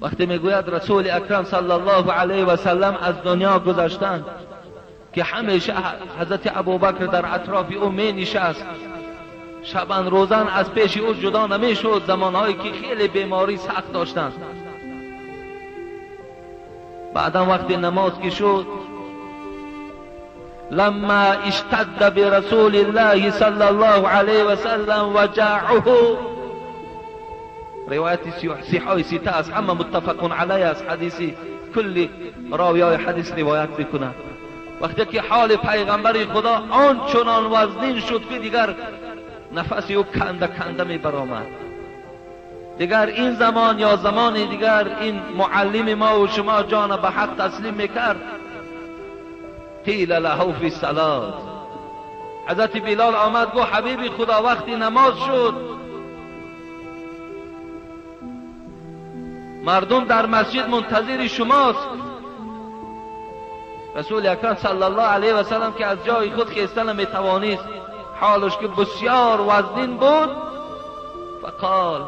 وقتی میگوید رسول اکرم صلی الله علیه و سلم از دنیا گذشتند که همیشه حضرت ابوبکر در اطراف او می نشست، شبان روزان از پیش او جدا نمی شد، زمانهایی که خیلی بیماری سخت داشتند. بعدا وقتی نماز که شد، لما اشتد برسول الله صلی الله علیه و سلم وجعه، روایت صحیح سته است، همه متفق علیه است، حدیثی کلی راویای حدیث روایت میکنند. وقتی که حال پیغمبر خدا آنچنان وزنین شد که دیگر نفس او کنده کنده می برآمد. دیگر این زمان یا زمان دیگر این معلم ما و شما جان به حق تسلیم میکرد. قیل له فی الصلاة، حضرت بلال آمد گفت حبیب خدا وقتی نماز شد مردم در مسجد منتظر شماست. رسول اکرم صلی الله علیه و سلم که از جای خود خیسته نمیتوانست، حالش که بسیار وزنین بود، فقال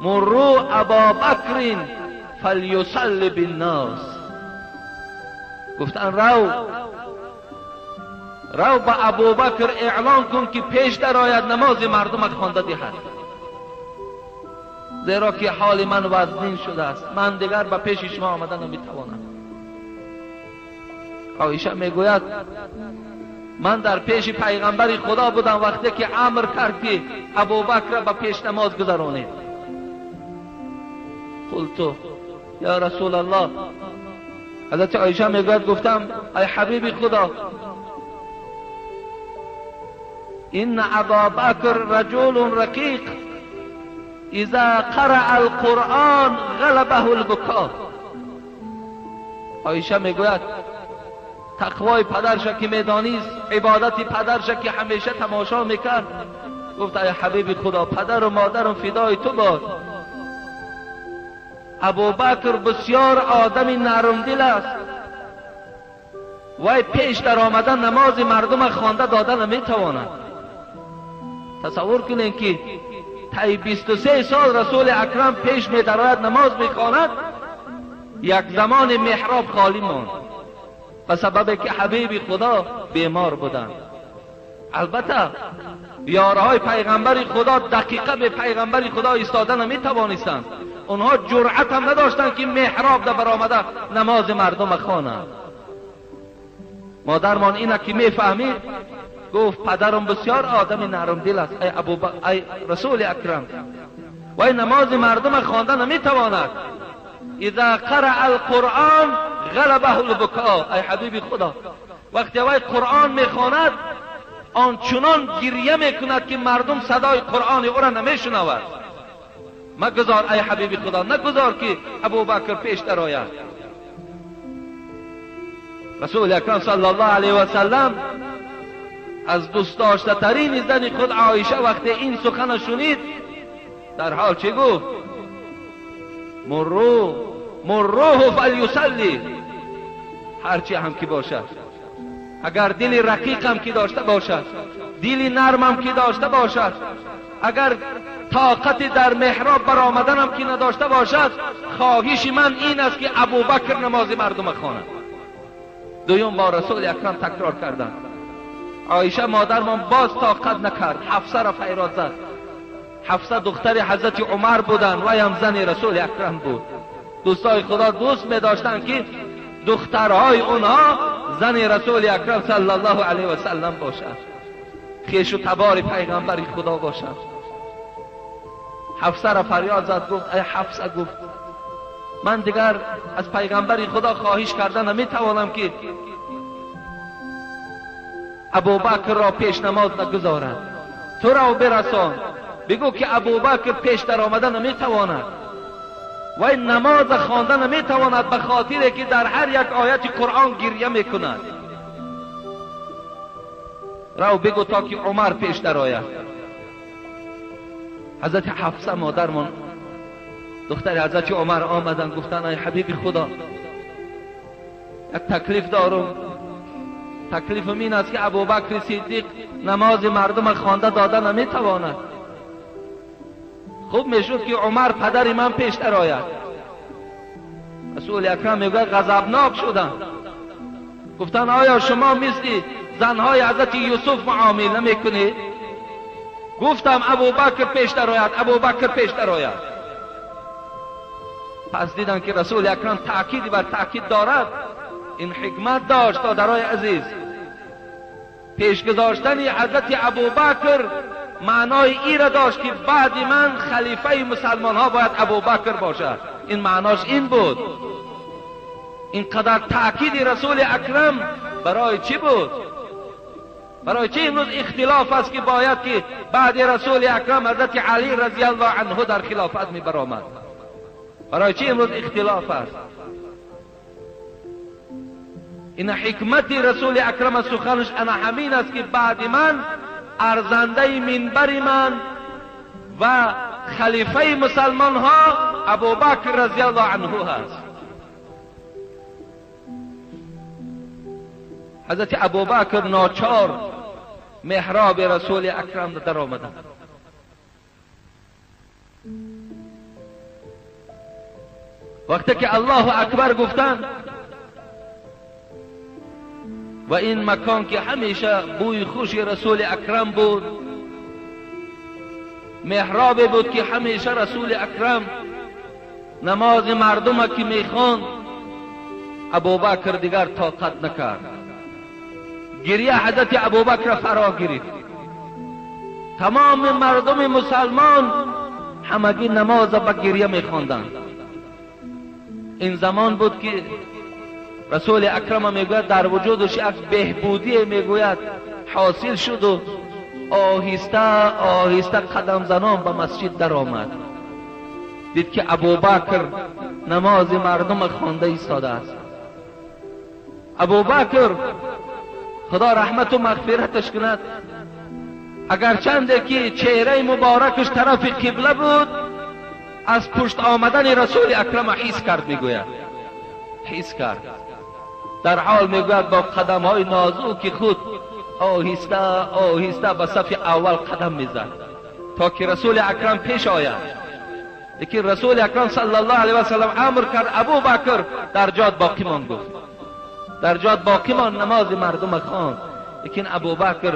مروا ابا بکر فلیصلی بالناس، گفتن رو به ابوبکر اعلان کن که پیش درآید نماز مردم خوانده دهد، زیرا که حال من وزنین شده است، من دیگر به پیش شما آمدن نمیتوانم. عایشه میگوید من در پیش پیغمبر خدا بودم وقتی که امر کرد که ابوبکر را به پیش نماز گذرانید. قلت یا رسول الله، حضرت عایشه میگوید گفتم ای حبیب خدا، ان ابا بکر رجل رقیق اذا قرأ القرآن غلبه البکاء. عایشه میگوید تقوای پدرش که میدانیست، عبادت پدرش که همیشه تماشا میکرد، گفت ای حبیب خدا پدر و مادرم فدای تو باد، ابوبکر بسیار آدم نرم دل است، وی پیش در آمدن نماز مردم خوانده داده نمیتواند. تصور کنین که طی 23 سال رسول اکرم پیش میدراید نماز میخواند، یک زمان محراب خالی ماند به سبب که حبیب خدا بیمار بودند. البته یارهای پیغمبر خدا دقیقه به پیغمبر خدا ایستاده نمیتوانستند، اونها جرأت هم نداشتند که محراب در برآمده نماز مردم خوانند. مادرمان اینه که میفهمید، گفت پدرم بسیار آدم نرم دل است، ای رسول اکرم، و نماز مردم خوانده نمیتواند. اذا قرأ القرآن غلبه البکاء، ای حبیب خدا وقتی وی قرآن میخواند آنچنان گریه میکند که مردم صدای قرآن او را نمیشنود. مگذار ای حبیب خدا، نگذار که ابوبکر پیش درآید. رسول اکرم صلی الله علیه و سلم از دوست داشته ترین زن خود عایشه وقتی این سخن شنید در حال چه گفت؟ مروه فلیصلی، هرچی هم که باشد، اگر دل رقیق هم که داشته باشد، دل نرم هم که داشته باشد، اگر طاقت در محراب برآمدن هم که نداشته باشد، خواهش من این است که ابوبکر نماز مردم خواند. دویم بار رسول اکرم تکرار کردند. عایشه مادرمان باز طاقت نکرد، حفصه را فریاد زد. حفصه دختر حضرت عمر بودند و هم زن رسول اکرم بود. دوستای خدا دوست می داشتند که دخترهای اونها زن رسول اکرم صلی الله علیه و سلم باشد، خویش و تبار پیغمبر خدا باشد. حفصه را فریاد زد، گفت ای حفصه، گفت من دیگر از پیغمبر خدا خواهش کرده نمیتوانم که ابوبکر را پیش نماز نگذارد، تو را برسان بگو که ابوبکر پیش در آمده نمیتواند و این نماز خوانده نمیتواند، به خاطر که در هر یک آیت قرآن گریه میکند. رو بگو تا که عمر پیش در آید. حضرت حفصه مادرمان دختر حضرت عمر آمدن، گفتن ای حبیب خدا یک تکلیف دارم، تکلیفم این است که ابوبکر صدیق نماز مردم خوانده داده نمیتواند. خوب میشد که عمر پدر من پیشتر آید. رسول اکرم میگوید غضبناک شدم. گفتن آیا شما مثل زنهای حضرت یوسف معامله میکنید؟ گفتم ابوبکر پیشتر آید، ابوبکر پیشتر آید. پس دیدن که رسول اکرم تأکید بر تأکید دارد. این حکمت داشت دادرای عزیز. پیش گذاشتن حضرت ابوبکر معنای ای را داشت که بعد من خلیفه مسلمان ها باید ابوبکر باشد. این معناش این بود. اینقدر تأکید رسول اکرم برای چی بود؟ برای چی امروز اختلاف است که باید که بعد رسول اکرم حضرت علی رضی الله عنه در خلافت می برآمد؟ برای چی امروز اختلاف است؟ این حکمت رسول اکرم سخنش انا همین است که بعد من ارزنده منبر من و خلیفه مسلمان ها ابوبکر رضی الله عنه هست. حضرت ابوبکر ناچار محراب رسول اکرم در آمدند. وقتی که الله اکبر گفتند و این مکان که همیشه بوی خوش رسول اکرم بود، محراب بود که همیشه رسول اکرم نماز مردم که میخواند، ابوبکر دیگر طاقت نکرد. گریه حضرت ابوبکر فرا گرفت. تمام مردم مسلمان همگی نماز با گریه میخواندند. این زمان بود که رسول اکرم میگوید در وجودش یک بهبودی میگوید حاصل شد و آهسته آهسته قدم زنان به مسجد در آمد. دید که ابوبکر نماز مردم خوانده ایستاده است. ابوبکر خدا رحمت و مغفرتش کند، اگرچند که چهره مبارکش طرف قبله بود، از پشت آمدن رسول اکرم حس کرد. میگوید حس کرد. در حال میگوید با قدم های نازک خود آهسته آهسته به صف اول قدم میزد تا که رسول اکرم پیش آید. لیکن رسول اکرم صلی الله علیه و سلم امر کرد ابوبکر در جاد باقی مان. گفت در جاد باقی مان، نماز مردم خواند. لیکن ابوبکر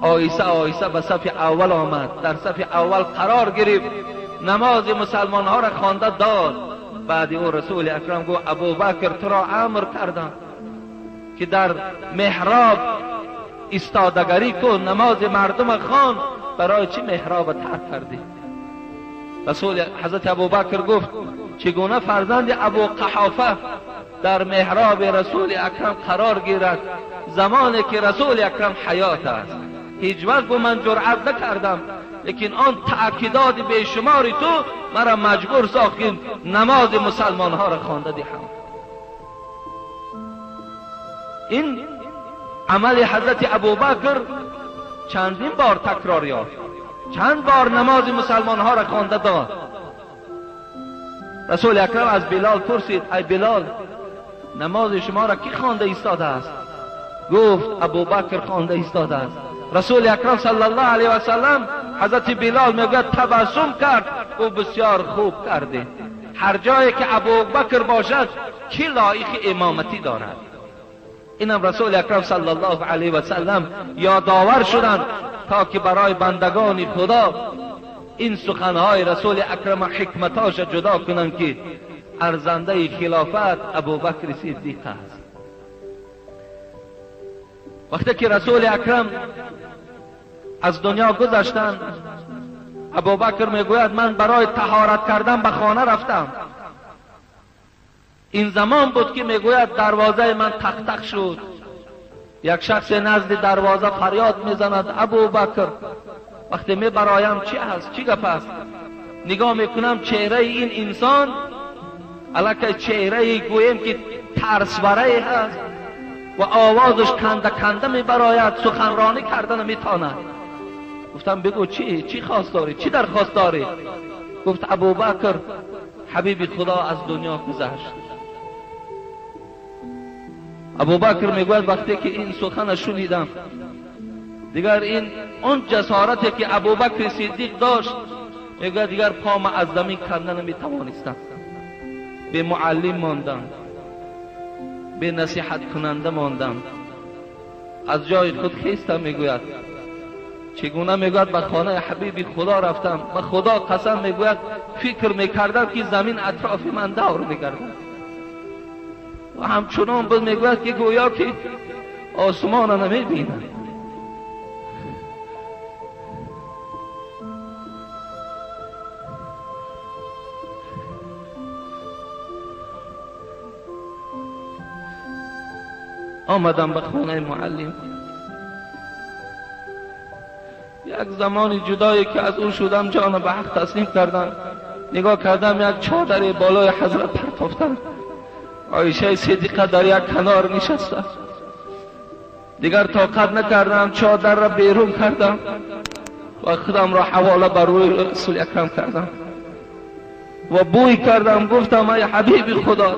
آهسته آهسته به صف اول آمد، در صف اول قرار گرفت، نماز مسلمان ها را خوانده داد. بعد او رسول اکرم گفت ابوبکر تو را امر کردم که در محراب ایستادگری کن، نماز مردم خوان، برای چی محراب ترک کردی؟ رسول حضرت ابوبکر گفت چگونه فرزند ابو قحافه در محراب رسول اکرم قرار گیرد زمانی که رسول اکرم حیات است؟ هیچ وقت من جرأت نکردم، لیکن آن تأکیدات بیشماری تو مرا مجبور ساخت که نماز مسلمان ها را خوانده دهم. این عمل حضرت ابوبکر چندین بار تکرار یافت، چند بار نماز مسلمان ها را خوانده داد. رسول اکرم از بلال پرسید ای بلال، نماز شما را کی خوانده ایستاده است؟ گفت ابوبکر خوانده ایستاده است. رسول اکرم صلی الله علیه و سلم حضرت بلال میگوید تبسم کرد، گفت بسیار خوب کرده. هر جایی که ابوبکر باشد کی لایق امامتی دارد؟ اینم رسول اکرم صلی الله علیه و سلم یادآور شدند تا که برای بندگان خدا این سخنهای رسول اکرم حکمتاش جدا کنند که ارزنده خلافت ابوبکر صدیق است. وقتی که رسول اکرم از دنیا گذشتند، ابوبکر میگوید من برای طهارت کردن به خانه رفتم. این زمان بود که میگوید دروازه من تق تق شد. یک شخص نزد دروازه فریاد میزند ابوبکر. وقتی می برایم چی هست، چی گپ است، نگاه میکنم چهره این انسان الکه چهره گویم که ترسوره هست و آوازش کنده کنده میبراید، سخنرانی کردن میتاند. گفتم بگو چی خواست داری، چی درخواست داری؟ گفت ابوبکر حبیب خدا از دنیا گذشت. ابوبکر میگوید وقتی که این سخن شنیدم دیگر این اون جسارتی که ابوبکر صدیق داشت Мегӯяд дигар пома аз замин канда наметавонистам. Бе муаллим мондам, бе насиҳаткунанда мондам. Аз ҷои худ хестам, мегӯяд. Чегуна мегӯяд ба хонаи ҳабиби Худо рафтам. Ба Худо қасам мегӯяд фикр мекардам ки замин атрофи ман давр мегардад. Ва ҳамчунон буд мегӯяд ки гӯё ки осмона намебинам. Омадам ба хонаи муаллим. Як замони ҷудое ки аз ӯ шудам ҷонро ба ҳақ таслим кардам. Нигоҳ кардам як чодаре болои ҳазрат партофтанд. Оишаи Сиддиқа дар як канор нишаста. Дигар тоқат накардам, чодарро берун кардам ва худамро ҳавола бар рӯи Расули Акрам кардам ва бӯй кардам. Гуфтам ай ҳабиби Худо,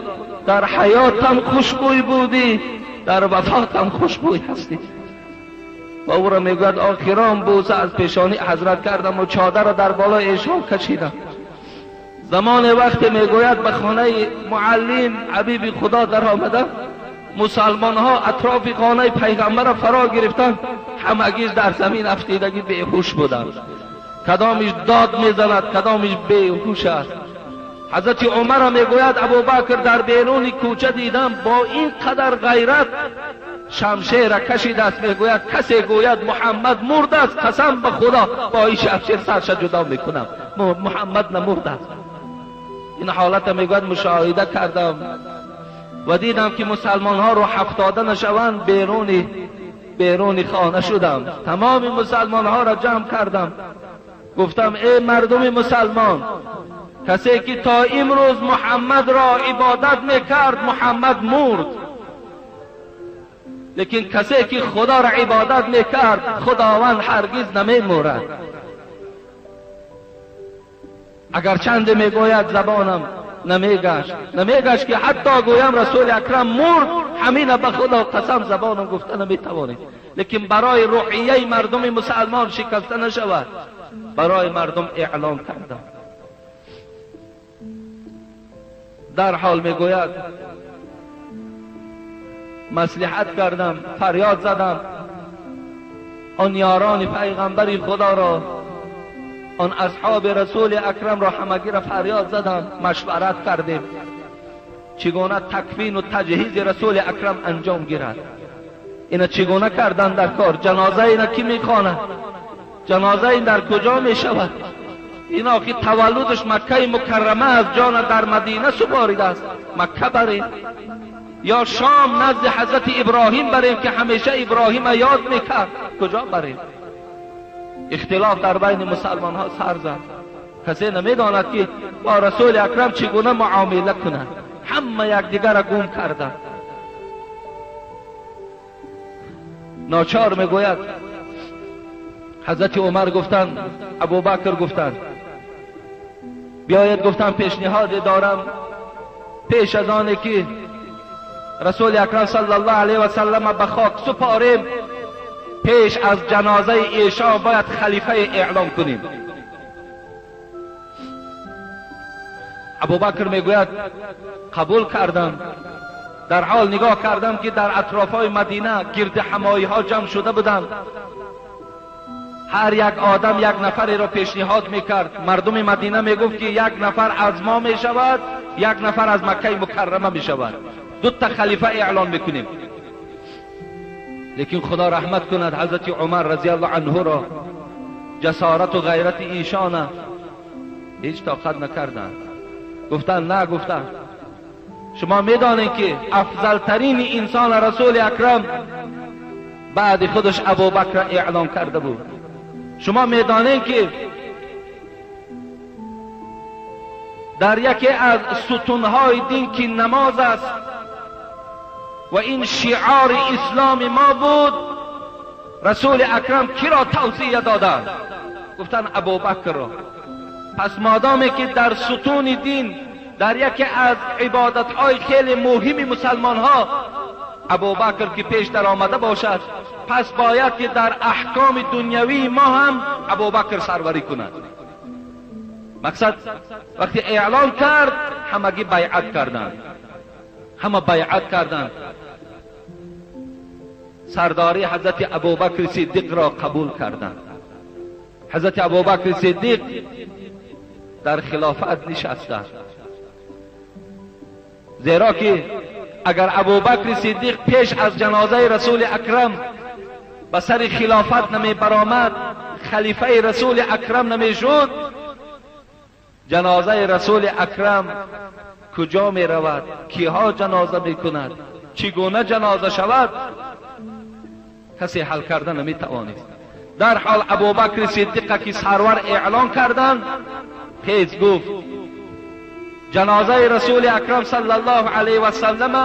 дар ҳаётам хушбӯй будӣ, дар вафотам хушбӯй ҳастӣ. Ва ӯро мегӯяд охирон бӯса аз пешонӣ ҳазрат кардам ва чодарро дар болои эшон кашидам. Замоне вақте мегӯяд ба хонаи муаллим ҳабиби Худо даромадам, мусалмонҳо атрофи хонаи пайғамбарро фаро гирифтанд, ҳамагиш дар замин афтидагӣ беҳуш буданд. Кадомиш дод мезанад, кадомиш беҳуш аст. Ҳазрати Умарро мегӯяд Абубакр дар беруни кӯча дидам бо ин қадар ғайрат шамшерро кашидааст. Мегӯяд касе гӯяд Муҳаммад мурдааст, қасам ба Худо бо ин шамшер сарша ҷудо мекунам. Муҳаммад намурдааст. Ин ҳолатро мегӯяд мушоҳида кардам ва дидам ки мусалмонҳо рӯ ҳафтода нашаванд, беруни хона шудам. Тамоми мусалмонҳоро ҷамъ кардам. Гуфтам эй мардуми мусалмон, касе ки то имрӯз Муҳаммадро ибодат мекард, Муҳаммад мурд. Лекин касе ки Худоро ибодат мекард, Худованд ҳаргиз намемурад. Агарчанде мегӯяд забонам намегашт ки ҳатто гӯям Расули Акрам мурд, ҳамина ба Худо қасам забонам гуфта наметавонед. Лекин барои рӯҳияи мардуми мусалмон шикаста нашавад, барои мардум эълон кардам. Дарҳол мегӯяд маслиҳат кардам, фарёд задам он ёрони пайғамбари Худоро, он асҳоби Расули Акрамро ҳамагиро фарёд задам, машварат кардем чӣ гуна такфину таҷҳизи Расули Акрам анҷом гирад. Ина чӣ гуна кардан дар кор? Ҷаноза ина кӣ мехонад? Ҷаноза ин дар куҷо мешавад? Ин охи таваллудаш Маккаи Мукаррама аст, ҷона дар Мадина супоридааст. Макка барем ё Шом назди ҳазрати Иброҳим барем ки ҳамеша Иброҳима ёд мекард? Куҷо барем? Ихтилоф дар байни мусалмонҳо сар зад. Касе намедонад ки бо Расули Акрам чӣ гуна муомила кунад. Ҳама якдигарро гум карданд. Ночор мегӯяд ҳазрати Умар гуфтанд, Абубакр гуфтанд биёед, гуфтам пешниҳоде дорам. Пеш аз оне ки Расули Акрам саллаллоҳу алайҳи васаллам ба хок супорем, пеш аз ҷанозаи эшон бояд халифае эълон кунем. Абубакр мегӯяд қабул кардам. Дар ҳол нигоҳ кардам ки дар атрофҳои Мадина гирди ҳамоиҳо ҷамъ шуда буданд. Ҳар як одам як нафареро пешниҳод мекард. Мардуми Мадина мегуфт ки як нафар аз мо мешавад, як нафар аз Маккаи Мукаррама мешавад. Дута халифа эълон мекунем. Лекин Худо раҳмат кунад ҳазрати Умар разияллоҳу анҳуро, ҷасорату ғайрати эшона ҳеҷ тоқат накарданд. Гуфтанд на, гуфтанд шумо медонед ки афзалтарини инсон Расули Акрам баъди худаш Абубакрро эълон карда буд. Шумо медонед ки дар яке аз сутунҳои дин ки намоз аст ва ин шиори исломи мо буд, Расули Акрам киро тавсия доданд? Гуфтанд Абубакрро. Пас модоме ки дар сутуни дин, дар яке аз ибодатҳои хеле муҳими мусалмонҳо Абубакр ки пеш даромада бошад, пас бояд ки дар аҳкоми дунявии мо ҳам Абубакр сарварӣ кунад. Мақсад вақте эълон кард, ҳамагӣ байъат карданд, ҳама байъат карданд. Сардорӣ ҳазрати Абубакр Сиддиқро қабул карданд. Ҳазрати Абубакр Сиддиқ дар хилофат нишастанд, зеро ки агар Абубакр Сиддиқ пеш аз ҷанозаи Расули Акрам ба сари хилофат намебаромад, халифаи Расули Акрам намешуд, ҷанозаи Расули Акрам куҷо меравад, киҳо ҷаноза мекунад, чӣ гуна ҷаноза шавад, касе ҳал карда наметавонист. Дар ҳол Абубакр Сиддиқа ки сарвар эълон карданд, тез гуфт ҷанозаи Расули Акрам саллаллоҳу алайҳи васаллам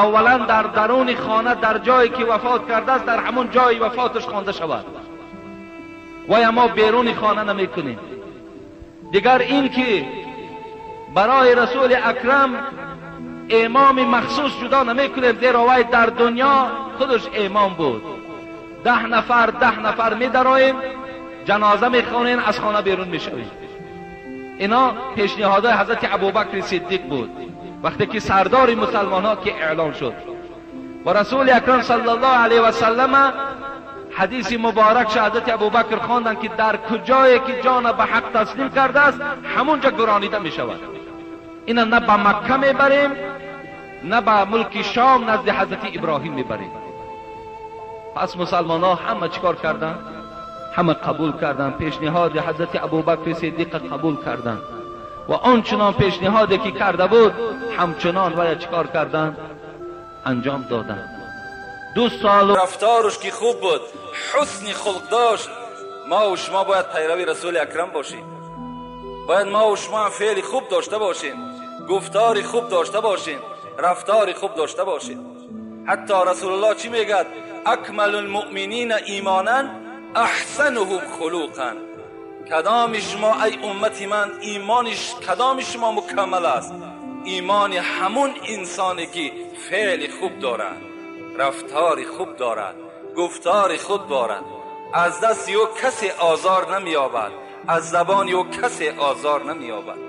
аввалан дар даруни хона, дар ҷое ки вафот кардааст, дар ҳамон ҷои вафоташ хонда шавад. Вая мо беруни хона намекунем. Дигар ин ки барои Расули Акрам имоми махсус ҷудо намекунем, зеро вай дар дунё худаш имом буд. 10 нафар 10 нафар медароем, ҷаноза мехонем, аз хона берун мешавем. Ино пешниҳодҳои ҳазрати Абубакри Сиддиқ буд, вақте ки сардори мусалмонҳо ки эълон шуд. Ва Расули Акрам саллаллоҳу алайҳи васаллама ҳадиси муборакша ҳазрати Абубакр хонданд, ки дар куҷое ки ҷона ба ҳақ таслим кардааст, ҳамунҷа гуронида мешавад. Ина на ба Макка мебарем, на ба мулки Шом, назди ҳазрати Иброҳим мебарем. Пас мусалмонҳо ҳама чӣ кор карданд? Ҳама қабул карданд, пешниҳоди ҳазрати Абубакри Сиддиқа қабул карданд ва ончунон пешниҳоде ки карда буд, ҳамчунон вая чӣ кор карданд? Анҷом доданд. 2 сол рафтораш ки хуб буд, ҳусни хулқ дошт. Мо ва шумо бояд пайрави Расули Акрам бошем. Бояд мо ва шумо ҳам феъли хуб дошта бошем, гуфтори хуб дошта бошем, рафтори хуб дошта бошем. Ҳатто Расулуллоҳ чӣ мегӯяд? أكمل المؤمنين إيمانا أحسنهم خلقا. Кадоми шумо, ай уммати ман, имониш кадоми шумо мукаммал аст? Имони ҳамун инсоне ки феъли хуб дорад, рафтори хуб дорад, гуфтори худ дорад, аз дасти ӯ касе озор намеёбад, аз забони ӯ касе озор намеёбад.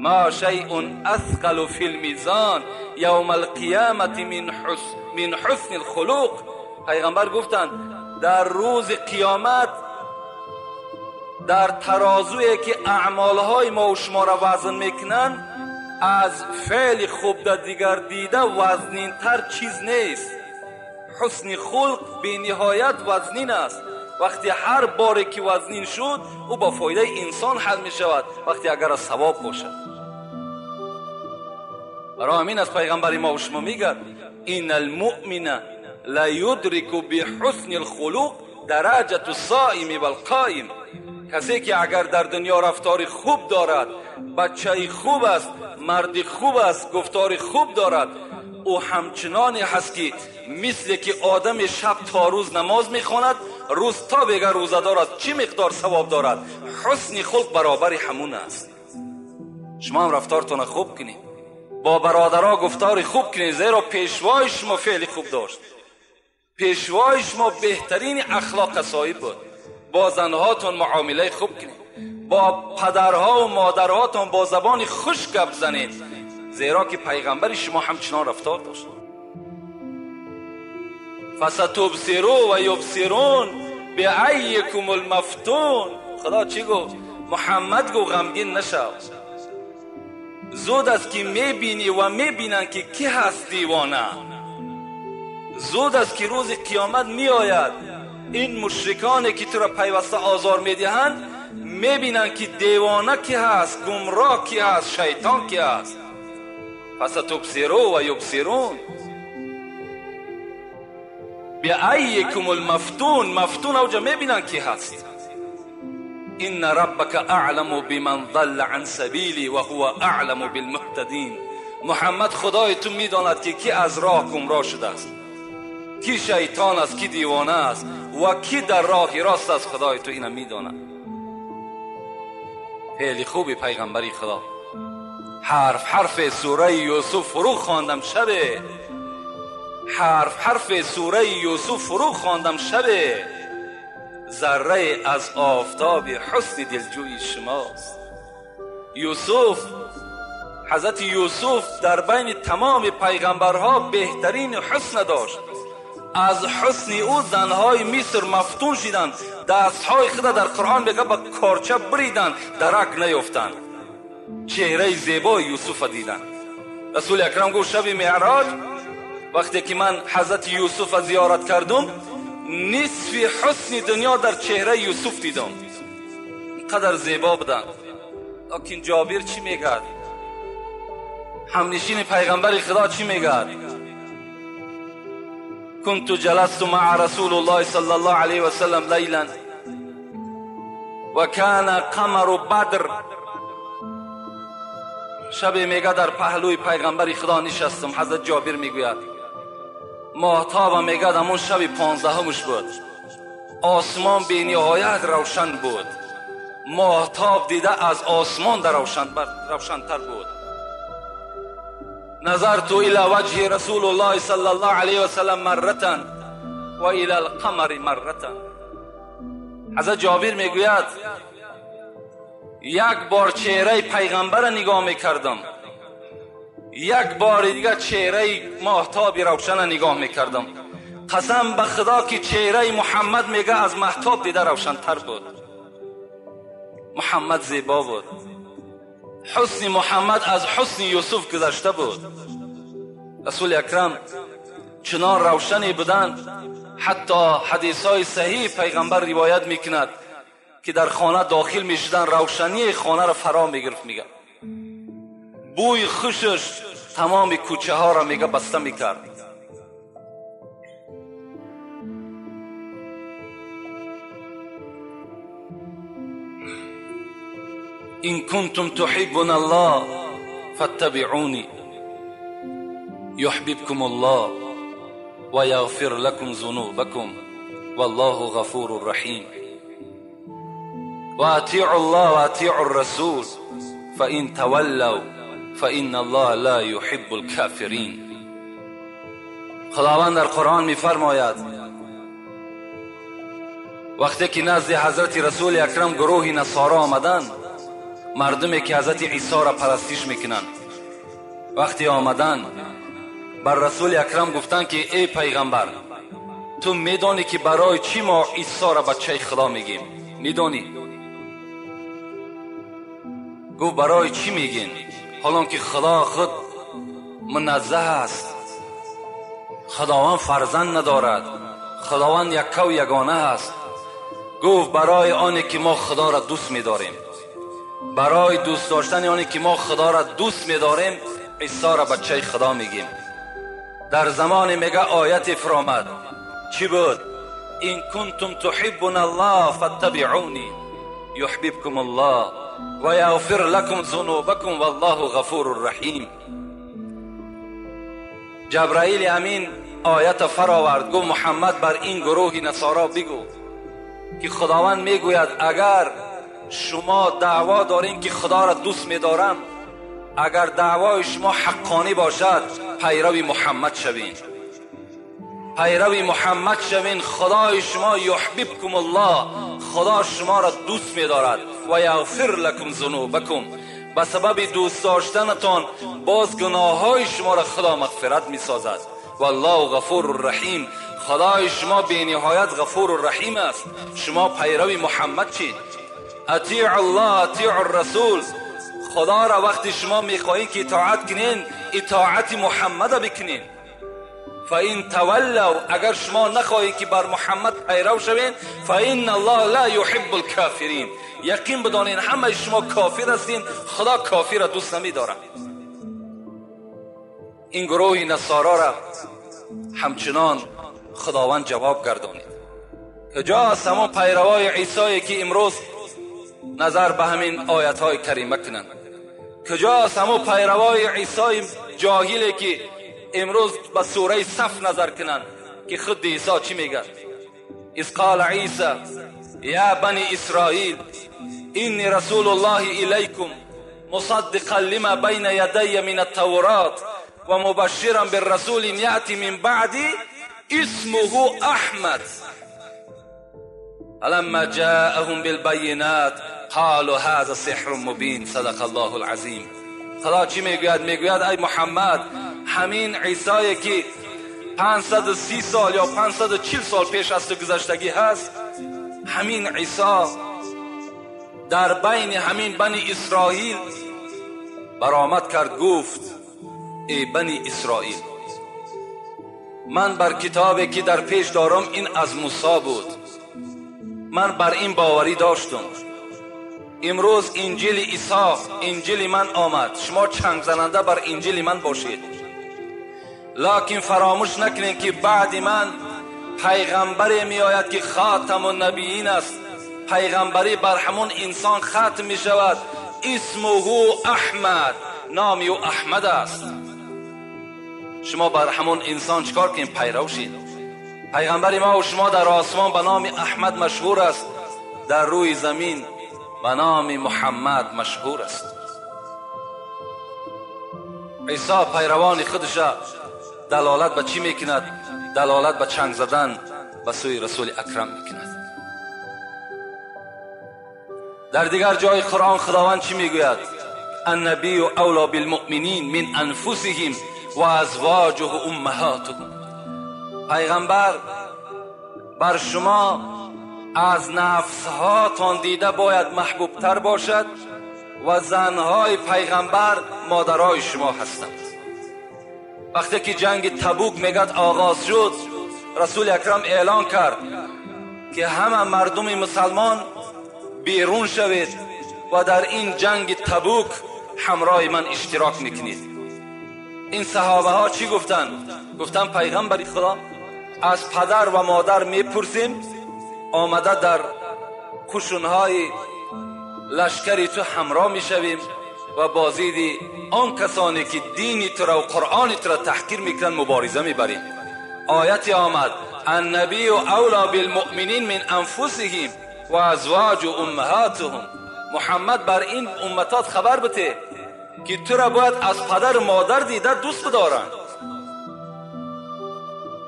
ما شيء أثقل في الميزان يوم القيامة من حسن الخلق. پیغمبر گفتند در روز قیامت، در ترازویی که اعمالهای ما و شما را وزن میکنند، از فعل خوب در دیگر دیده وزنینتر چیز نیست. حسن خلق به نهایت وزنین است. وقتی هر باری که وزنین شد، او با فایده انسان حل می شود، وقتی اگر از ثواب باشد. برای همین از پیغمبر ما و شما میگد إن المؤمن ليدرك بحسن الخلق درجة الصائم والقائم. کسی که اگر در دنیا رفتار خوب دارد، بچه خوب است، مرد خوب است، گفتار خوب دارد، او همچنانی هست که مثل که آدم شب تا روز نماز میخواند، روز تا بگه روزه دارد، چی مقدار ثواب دارد. حسن خلق برابر همون است. شما هم رفتارتون خوب کنید، با برادرها گفتار خوب کنید، زیرا پیشوای شما فعل خوب داشت، پیشوای شما بهترین اخلاق صاحب بود. با زنهاتون معامله خوب کنید، با پدرها و مادرهاتون با زبان خوش گپ زنید، زیرا که پیغمبر شما همچنان رفتار داشت. فستبصر و یبصرون بعیکم المفتون. خدا چی گفت؟ محمد گفت غمگین نشو، زود است که میبینی و میبینن که کی هست دیوانه. زود است که روز قیامت میآید، این مشرکانی که تو را پیوسته آزار میدهند میبینن که دیوانه کی هست، گمراه کی هست، شیطان کی هست. فستبصر و یبصرون بعیکم المفتون. مفتون اوجا میبینن کی هست. إن ربك أعلم بمن ضل عن سبيله وهو أعلم بالمهتدين. محمد، خدای تو میداند که کی از راه گمراه شده است، کی شیطان است، کی دیوانه است و کی در راه راست است. خدای تو اینو میداند. خیلی خوبی پیغمبری خدا. حرف حرف سوره یوسف فرو خواندم شبه، حرف حرف سوره یوسف فرو خواندم شبه، ذره از آفتاب حسن دلجوی شماست. یوسف، حضرت یوسف در بین تمام پیغمبرها بهترین حسن داشت. از حسن او زنهای مصر مفتون شدند، دستهای خود در قرآن میگه با کارچه بریدند، درک نیفتند. چهره زیبای یوسف دیدند. رسول اکرم گفت شب معراج وقتی که من حضرت یوسف زیارت کردم، نصف حسن دنیا در چهره یوسف دیدم، اینقدر زیبا بودند. لیکن جابر چی میگه؟ همنشین پیغمبر خدا چی میگه؟ كنت جلست مع رسول الله صلى الله عليه وسلم ليلا وكان قمر بدر. شب میگه در پهلوی پیغمبر خدا نشستم. حضرت جابر میگوید ماهتاب میگه همون شب 15 بود، آسمان به نهایت روشن بود، ماهتاب دیده از آسمان در روشنتر بود. نظرت الى وجه رسول الله صلى الله عليه وسلم مرة و الى القمر مرة. حضرت جابر میگوید یک بار چهره پیغمبر نگاه میکردم، یک بار دیگه چهره ماهتاب روشن نگاه میکردم. قسم به خدا که چهره محمد میگه از ماهتاب دیده روشنتر بود. محمد زیبا بود، حسن محمد از حسن یوسف گذشته بود. رسول اکرم چنان روشنی بودند، حتی حدیث های صحیح پیغمبر روایت میکند که در خانه داخل میشدن، روشنی خانه را فرا میگرفت. میگه بوی خوشش تمام کوچه ها را میگه بسته میکرد. إن كنتم تحبون الله فاتبعوني يحببكم الله ويغفر لكم ذنوبكم والله غفور رحيم. وأطيعوا الله وأطيعوا الرسول فإن تولوا فإن الله لا يحب الكافرين. خداوند در قرآن می‌فرماید وقتی که نزد حضرت رسول اکرم گروه نصارا آمدند، مردمی که حضرت عیسی را پرستش میکنند، وقتی آمدند بر رسول اکرم گفتند که ای پیغمبر، تو میدانی که برای چی ما عیسی را بچه خدا میگیم؟ میدانی؟ گفت برای چی میگین؟ حالا که خدا خود منزه است، خداوند فرزند ندارد، خداوند یکه و یگانه است. گفت برای آنی که ما خدا را دوست میداریم، برای دوست داشتن آنی که ما خدا را دوست میداریم عیسی را بچه خدا میگیم. در زمان میگه آیت فرامد، چی بود؟ این کنتم تحبون الله فاتبعونی یحببکم الله و یغفر لکم ذنوبکم والله غفور رحیم. جبرائیل امین آیت فراورد، گفت محمد بر این گروه نصارا بگو که خداوند میگوید اگر شما دعوا دارین که خدا را دوست میدارم، اگر دعوای شما حقانی باشد پیرو محمد شوین، پیرو محمد شوین، خدای شما یحببکم الله، خدا شما را دوست میدارد و یغفر لکم ذنوبکم، به سبب دوست داشتنتان باز گناههای شما را خدا مغفرت میسازد. والله غفور رحیم، خدای شما بی نهایت غفور رحیم است. شما پیرو محمد چید. اطیع الله اطیع الرسول، خدا را وقتی شما میخواهید که اطاعت کنین، اطاعت محمد بکنین. فإن تولوا، اگر شما نخواهید که بر محمد پیرو شوین، فإن الله لا يحب الكافرین، یقین بدانین همه شما کافر هستین، خدا کافر را دوست نمیدارد. این گروه نصارا را همچنان خداوند جواب گردانید. کجاست همان پیروای عیسی که امروز نظر به همین آیت های کریمه کنند؟ کجاست همون پیروای عیسی جاهلی که امروز به سوره صف نظر کنند که خود عیسی چی میگه؟ اذ قال عیسی یا بنی اسرائیل انی رسول الله الیکم مصدقا لما بین یدی من التورات و مبشرا بالرسول یأتی من بعدی اسمه احمد. فلما جاءهم بالبینات قالوا هذا سحر مبین. صدق الله العظیم. خدا چی میگوید؟ میگوید ای محمد، همین عیسی که 530 سال یا 540 سال پیش از تو گذشتگی هست، همین عیسی در بین همین بنی اسرائیل برآمد کرد، گفت ای بنی اسرائیل، من بر کتابی که در پیش دارم این از موسی بود، من بر این باوری داشتم. امروز انجیل عیسی، انجیل من آمد، شما چنگ زننده بر انجیل من باشید، لکن فراموش نکنید که بعد من پیغمبری می آید که خاتم النبیین است. پیغمبری بر همون انسان ختم می شود. اسمه احمد، نام او احمد است. شما بر همون انسان چکار کنید؟ پیرو شید. پیغمبر ما و شما در آسمان به نام احمد مشهور است، در روی زمین به نام محمد مشهور است. عیسی پیروان خودش دلالت به چی میکند؟ دلالت به چنگ زدن به سوی رسول اکرم میکند. در دیگر جای قرآن خداوند چی میگوید؟ النبی اولا بالمؤمنین من انفسهم و ازواجه امهاتهم. پیغمبر بر شما از نفسهاتان دیده باید محبوبتر باشد و زنهای پیغمبر مادرای شما هستند. وقتی که جنگ تبوک میگد آغاز شد، رسول اکرم اعلان کرد که همه مردم مسلمان بیرون شوید و در این جنگ تبوک همراه من اشتراک میکنید. این صحابه ها چی گفتن؟ گفتن پیغمبر خدا، از پدر و مادر میپرسیم، آمده در قشونهای لشکری تو همراه میشویم و بازید آن کسانی که دین تو را و قرآن تو را تحقیر میکنن مبارزه میبریم. آیت آمد النبی اولا بالمؤمنین من انفسهم و ازواج امهاتهم. محمد بر این امتات خبر بده که تو را باید از پدر و مادر دیده دوست بدارند.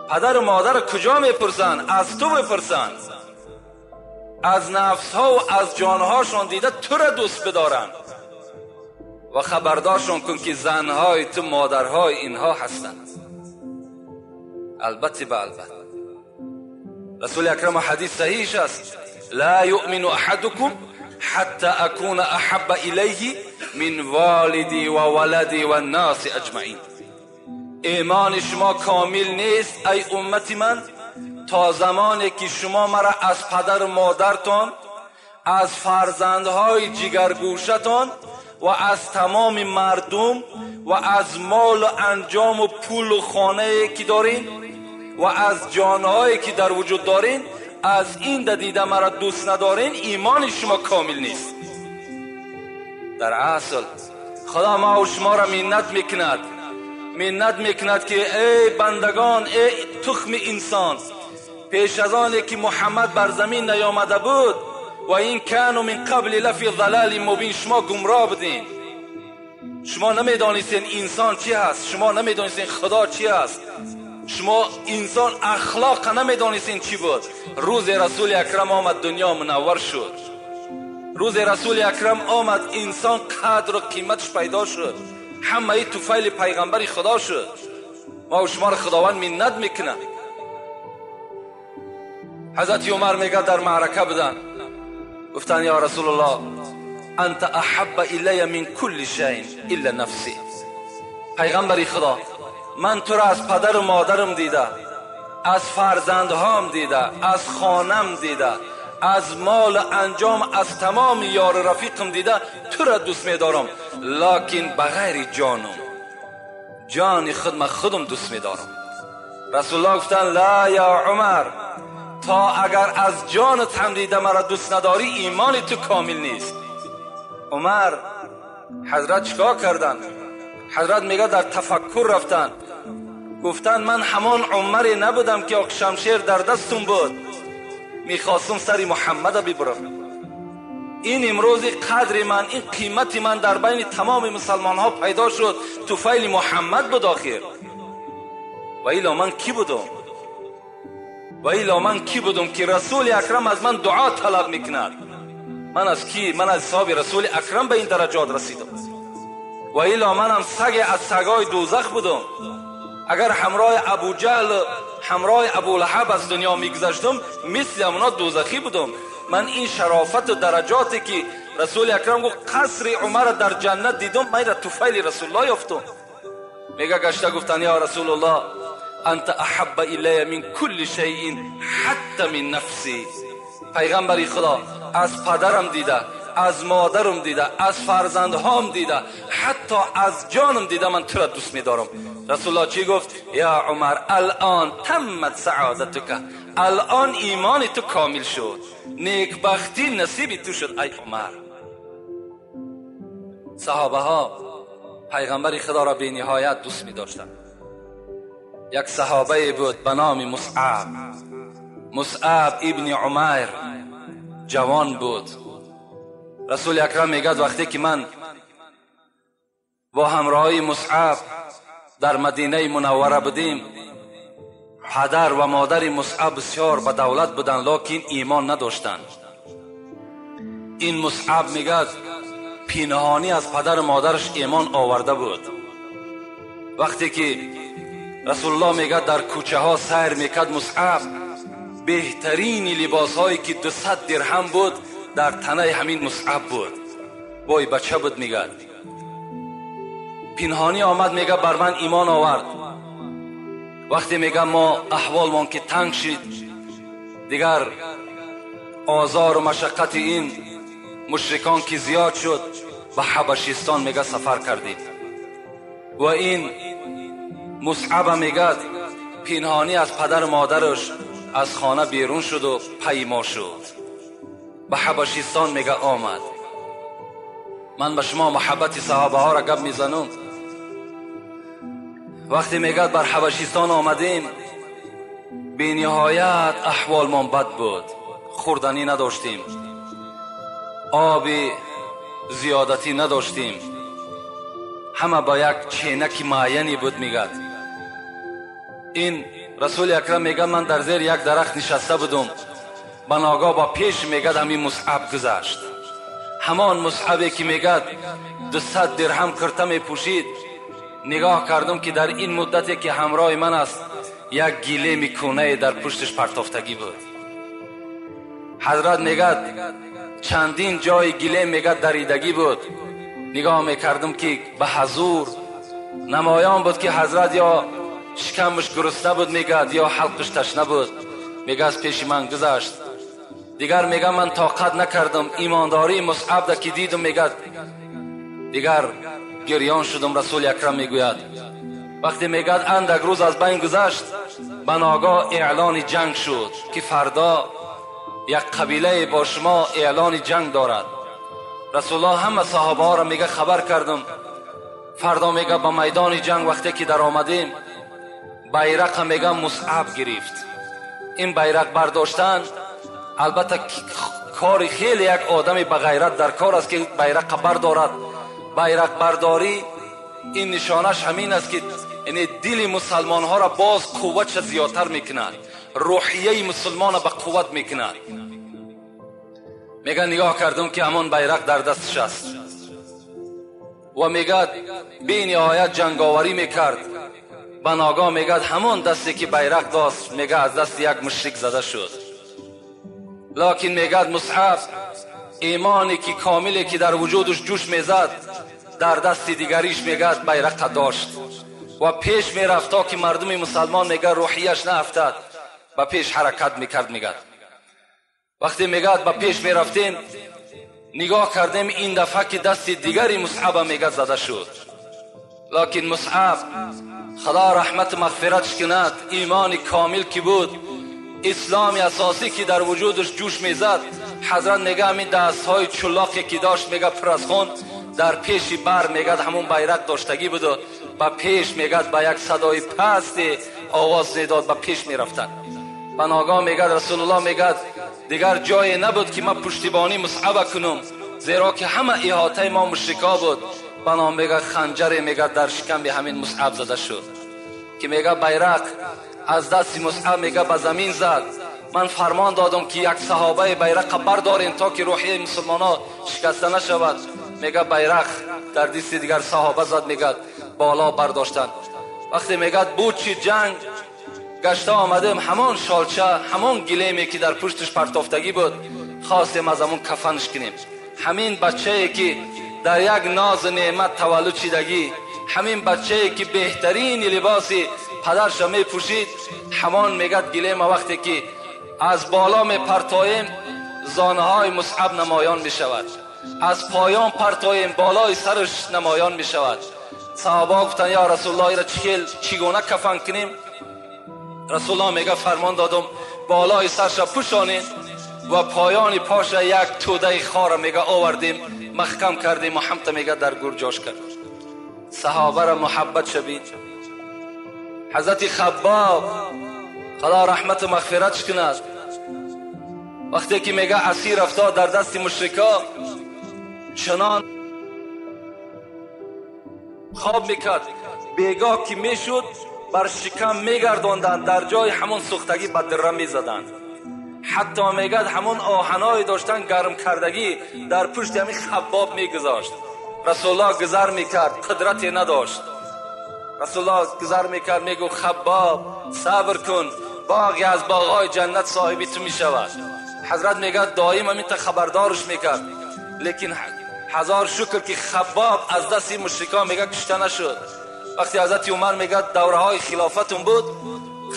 پدر و مادر کجا میپرسند؟ از تو بپرسند. از نفس ها و از جانهاشان دیده تو را دوست بدارند و خبردارشان کن که زنهای تو مادرهای اینها هستند. البته به البته رسول اکرم حدیث صحیح است، لا یؤمن احدکم حتی اکون احب الیه من والدی و ولدی و الناس اجمعین. ایمان شما کامل نیست ای امت من تا زمانی که شما مرا از پدر و مادرتان، از فرزندهای جگرگوشتان و از تمام مردم و از مال و انجام و پول و خانه که دارین و از جانهایی که در وجود دارین، از این دیده مرا دوست ندارین، ایمان شما کامل نیست. در اصل خدا ما و شما را منت میکند، منت میکند که ای بندگان، ای تخم انسان، پیش از آن که محمد بر زمین نیامده بود و این کانوا من قبل لفی ضلال مبین، شما گمراه بودین، شما نمیدانستین انسان چی هست، شما نمیدانستین خدا چی هست، شما انسان اخلاق نمیدانستین چی بود. روز رسول اکرم آمد، دنیا منور شد. روز رسول اکرم آمد، انسان قدر و قیمتش پیدا شد، همه طفیل پیغمبر خدا شد. ما و شما را خداوند منت میکنه. حضرت عمر میگه در معرکه بودن، گفتن یا رسول الله انت احب الی من کل شیء الا نفسی. پیغمبر خدا، من تو را از پدر و مادرم دیده، از فرزندهام دیده، از خانم دیده، از مال انجام، از تمام یار رفیقم دیده، تو را دوست میدارم، لکن بغیر جانم، جان خود من خودم دوست میدارم. رسول الله گفتن لا یا عمر، تا اگر از جانت هم دیده مرا دوست نداری ایمان تو کامل نیست. عمر حضرت چیکار کردن؟ حضرت میگه در تفکر رفتن، گفتن من همان عمری نبودم که شمشیر در دستم بود، میخواستم سر محمد ببرم. این امروز قدر من، این قیمت من در بین تمام مسلمان ها پیدا شد، طفیل محمد بود آخر، و ایلا من کی بودم؟ و الا من کی بودم که رسول اکرم از من دعا طلب میکند؟ من از کی؟ من از حساب رسول اکرم به این درجات رسیدم. و الا منم سگ از سگای دوزخ بودم. اگر همراه ابو جهل، همراه ابو لهب از دنیا میگذشتم، مثل اونا دوزخی بودم. من این شرافت و درجاتی که رسول اکرم گفت قصر عمر در جنت دیدم، من را طفیل رسول الله یافتم. میگه گشته گفتن یا رسول الله انت احب الی من کل شیء حتی من نفسی. پیغمبر خدا از پدرم دیده، از مادرم دیده، از فرزندهام دیده، حتی از جانم دیده، من تو را دوست میدارم. رسول الله چی گفت؟ یا عمر الان تمت سعادتک، الان ایمان تو کامل شد، نیکبختی نصیب تو شد ای عمر. صحابه ها پیغمبر خدا را به نهایت دوست می داشتند. یک صحابه بود به نام مصعب، مصعب ابن عمیر، جوان بود. رسول اکرم میگد وقتی که من با همراهی مصعب در مدینه منوره بودیم، پدر و مادر مصعب بسیار به دولت بودند، لکن ایمان نداشتند. این مصعب میگد پینهانی از پدر و مادرش ایمان آورده بود. وقتی که رسول الله میگد در کوچه ها سیر میکرد، مصعب بهترین لباس هایی که 200 درهم بود در تنه همین مصعب بود. بای بچه بود. میگد پینهانی آمد، میگه بر من ایمان آورد. وقتی میگه ما احوالمان که تنگ شد، دیگر آزار و مشقت این مشرکان که زیاد شد، به حبشستان میگه سفر کردیم. و این مصعب میگه پینهانی از پدر و مادرش از خانه بیرون شد و پیما شد، به حبشستان میگه آمد. من به شما محبت صحابه ها را گپ میزنم. وقتی میگه بر حبشستان آمدیم، بی نهایت احوالمان بد بود، خوردنی نداشتیم، آب زیادتی نداشتیم، همه با یک چینک معینی بود. میگه این رسول اکرم میگه من در زیر یک درخت نشسته بودم، به ناگاه با پیش میگه همین مصعب گذشت. همان مصعبی که میگه 200 درهم کرته میپوشید. نگاه کردم که در این مدتی که همراه من است، یک گیله میکونه در پشتش پرتافتگی بود. حضرت میگه چندین جای گیله میگه دریدگی بود. نگاه میکردم که به حضور نمایان بود که حضرت یا شکمش گرسنه بود میگه، یا حلقش تشنه بود. میگه از پیش من گذشت. دیگر میگه من طاقت نکردم، ایمانداری مصعب ده که دیدم، میگه دیگر گریان شدم. رسول اکرم میگوید وقتی میگه اندک روز از بین گذشت، به ناگاه اعلان جنگ شد که فردا یک قبیله با شما اعلان جنگ دارد. رسول الله همه صحابه ها را میگه خبر کردم، فردا میگه به میدان جنگ وقتی که در آمدیم، بیرق میگه مصعب گرفت. این بیرق برداشتن البته کار خیلی یک آدمی به غیرت در کار است که بیرق بردارد. بیرق برداری این نشانش همین است که یعنی دل مسلمان ها را باز قوتش زیادتر میکند، روحیه مسلمان را به قوت میکند. میگه نگاه کردم که همان بیرق در دستش است و میگه بی نهایت جنگاوری میکرد. به ناگاه میگه همان دستی که بیرق داشت، میگه از دست یک مشرک زده شد. لکن میگه مصعب ایمانی که کاملی که در وجودش جوش میزد، در دست دیگریش میگه بیرق داشت و پیش میرفت تا که مردم مسلمان میگه روحیش نه افتد، به پیش حرکت میکرد. میگه وقتی میگه به پیش میرفتیم، نگاه کردیم این دفعه که دست دیگری مصعب میگه زده شد. لکن مصعب خدا رحمت مغفرتش کند، ایمان کامل که بود، اسلام اساسی که در وجودش جوش میزد، حضرت میگه همین دست های چلاقی که داشت میگه پر از خون، در پیش بر میگه همون بیرق داشتگی بود و به پیش میگه با یک صدای پست آواز میداد، به پیش میرفتن. به ناگاه میگه رسول الله میگه دیگر جای نبود که من پشتیبانی مصعب کنم، زیرا که همه احاطه ما مشرکا بود. بنا میگه خنجر میگه در شکم به همین مصعب زده شد که میگه بیرق از دست مصعب میگه به زمین زد. من فرمان دادم که یک صحابه بیرق بردارین تا که روحیه مسلمان ها شکسته نشود. میگه بیرق در دست دیگر صحابه زد، میگه بالا برداشتن. وقتی میگه بود چی جنگ گشته آمدیم، همان شالچه همان گلیمی که در پشتش پرتافتگی بود خواستیم از همون کفنش کنیم. همین بچه که در یک ناز نعمت تولد شدگی، همین بچه که بهترین لباسی پدرش می پوشید، همان میگه گلیم وقتی که از بالا می پرتاییم زانه های مصعب نمایان می شود، از پایان پرتاییم بالای سرش نمایان می شود. صحابه گفتن یا رسول الله را چگونه کفن کنیم؟ رسول الله میگه فرمان دادم بالای سرش را پوشانیم و پایان پاش یک توده خار میگه آوردیم محکم کردیم و همتا میگه در گور جاش کرد. صحابه را محبت شبید. حضرت خباب خدا رحمت و مغفرتش کند، وقتی که میگه اسیر افتاد در دست مشرکا، چنان خواب میکرد، بیگاه که میشد بر شکم میگرداندند، در جای همون سوختگی به دره میزدند. حتی میگد همون آهنای داشتن گرم کردگی در پشت همین خباب میگذاشت. رسول الله گذر میکرد، قدرتی نداشت. رسول الله گذر میکرد، میگو خباب صبر کن، باغی از باغهای جنت صاحبی تو میشود. حضرت میگه دائم همین تا خبردارش میکرد، لیکن هزار شکر که خباب از دست مشرکان میگه کشته نشد. وقتی حضرت عمر میگه دوره های خلافتون بود،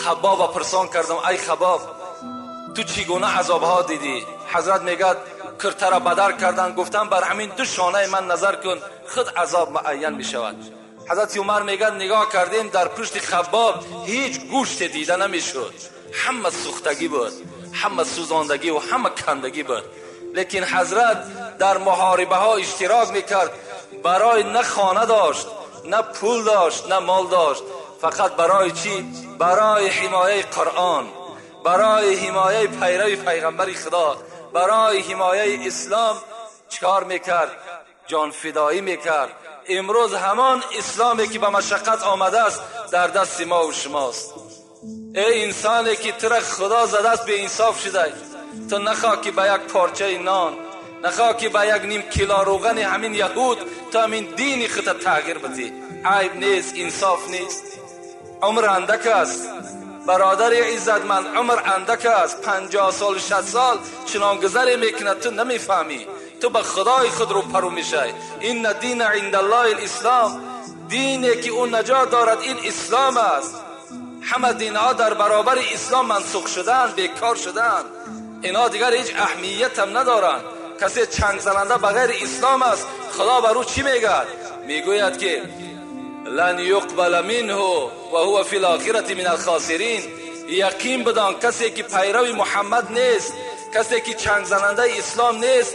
خباب پرسان کردم ای خباب تو چگونه عذاب ها دیدی؟ حضرت میگه کرته را بدر کردن، گفتم بر همین دو شانه من نظر کن، خود عذاب معین میشود. حضرت عمر میگه نگاه کردیم در پشت خباب هیچ گوشت دیده نمیشد، همه سوختگی بود، همه سوزاندگی و همه کندگی بود. لیکن حضرت در محاربه ها اشتراک میکرد، برای نه خانه داشت، نه پول داشت، نه مال داشت، فقط برای چی؟ برای حمایه قرآن، برای حمایه پیروی پیغمبر خدا، برای حمایه اسلام چکار میکرد؟ جان فدایی میکرد. امروز همان اسلامی که به مشقت آمده است در دست ما و شماست. ای انسانی که تر خدا زده است به انصاف شده، تو نخواه که به یک پارچه نان، نخواه که به یک نیم کیلو روغن همین یهود تو همین دین خود تغییر بدی. عیب نیست، انصاف نیست. عمر اندک است برادر عزتمند، عمر اندک است. 50 سال 60 سال چنان گذری میکند تو نمیفهمی، تو به خدای خود رو پرو میشی. این دین عند الله الاسلام، دینی که اون نجات دارد این اسلام است. همه دینها در برابر اسلام منسوخ شدن، بیکار شدن، اینا دیگر هیچ اهمیت هم ندارن. کسی چنگ زننده بغیر اسلام است، خدا بر او چی میگه؟ میگوید که لن یقبل منه و هو فی الاخرة من الخاسرین. یقین بدان کسی که پیرو محمد نیست، کسی که چنگ زننده اسلام نیست،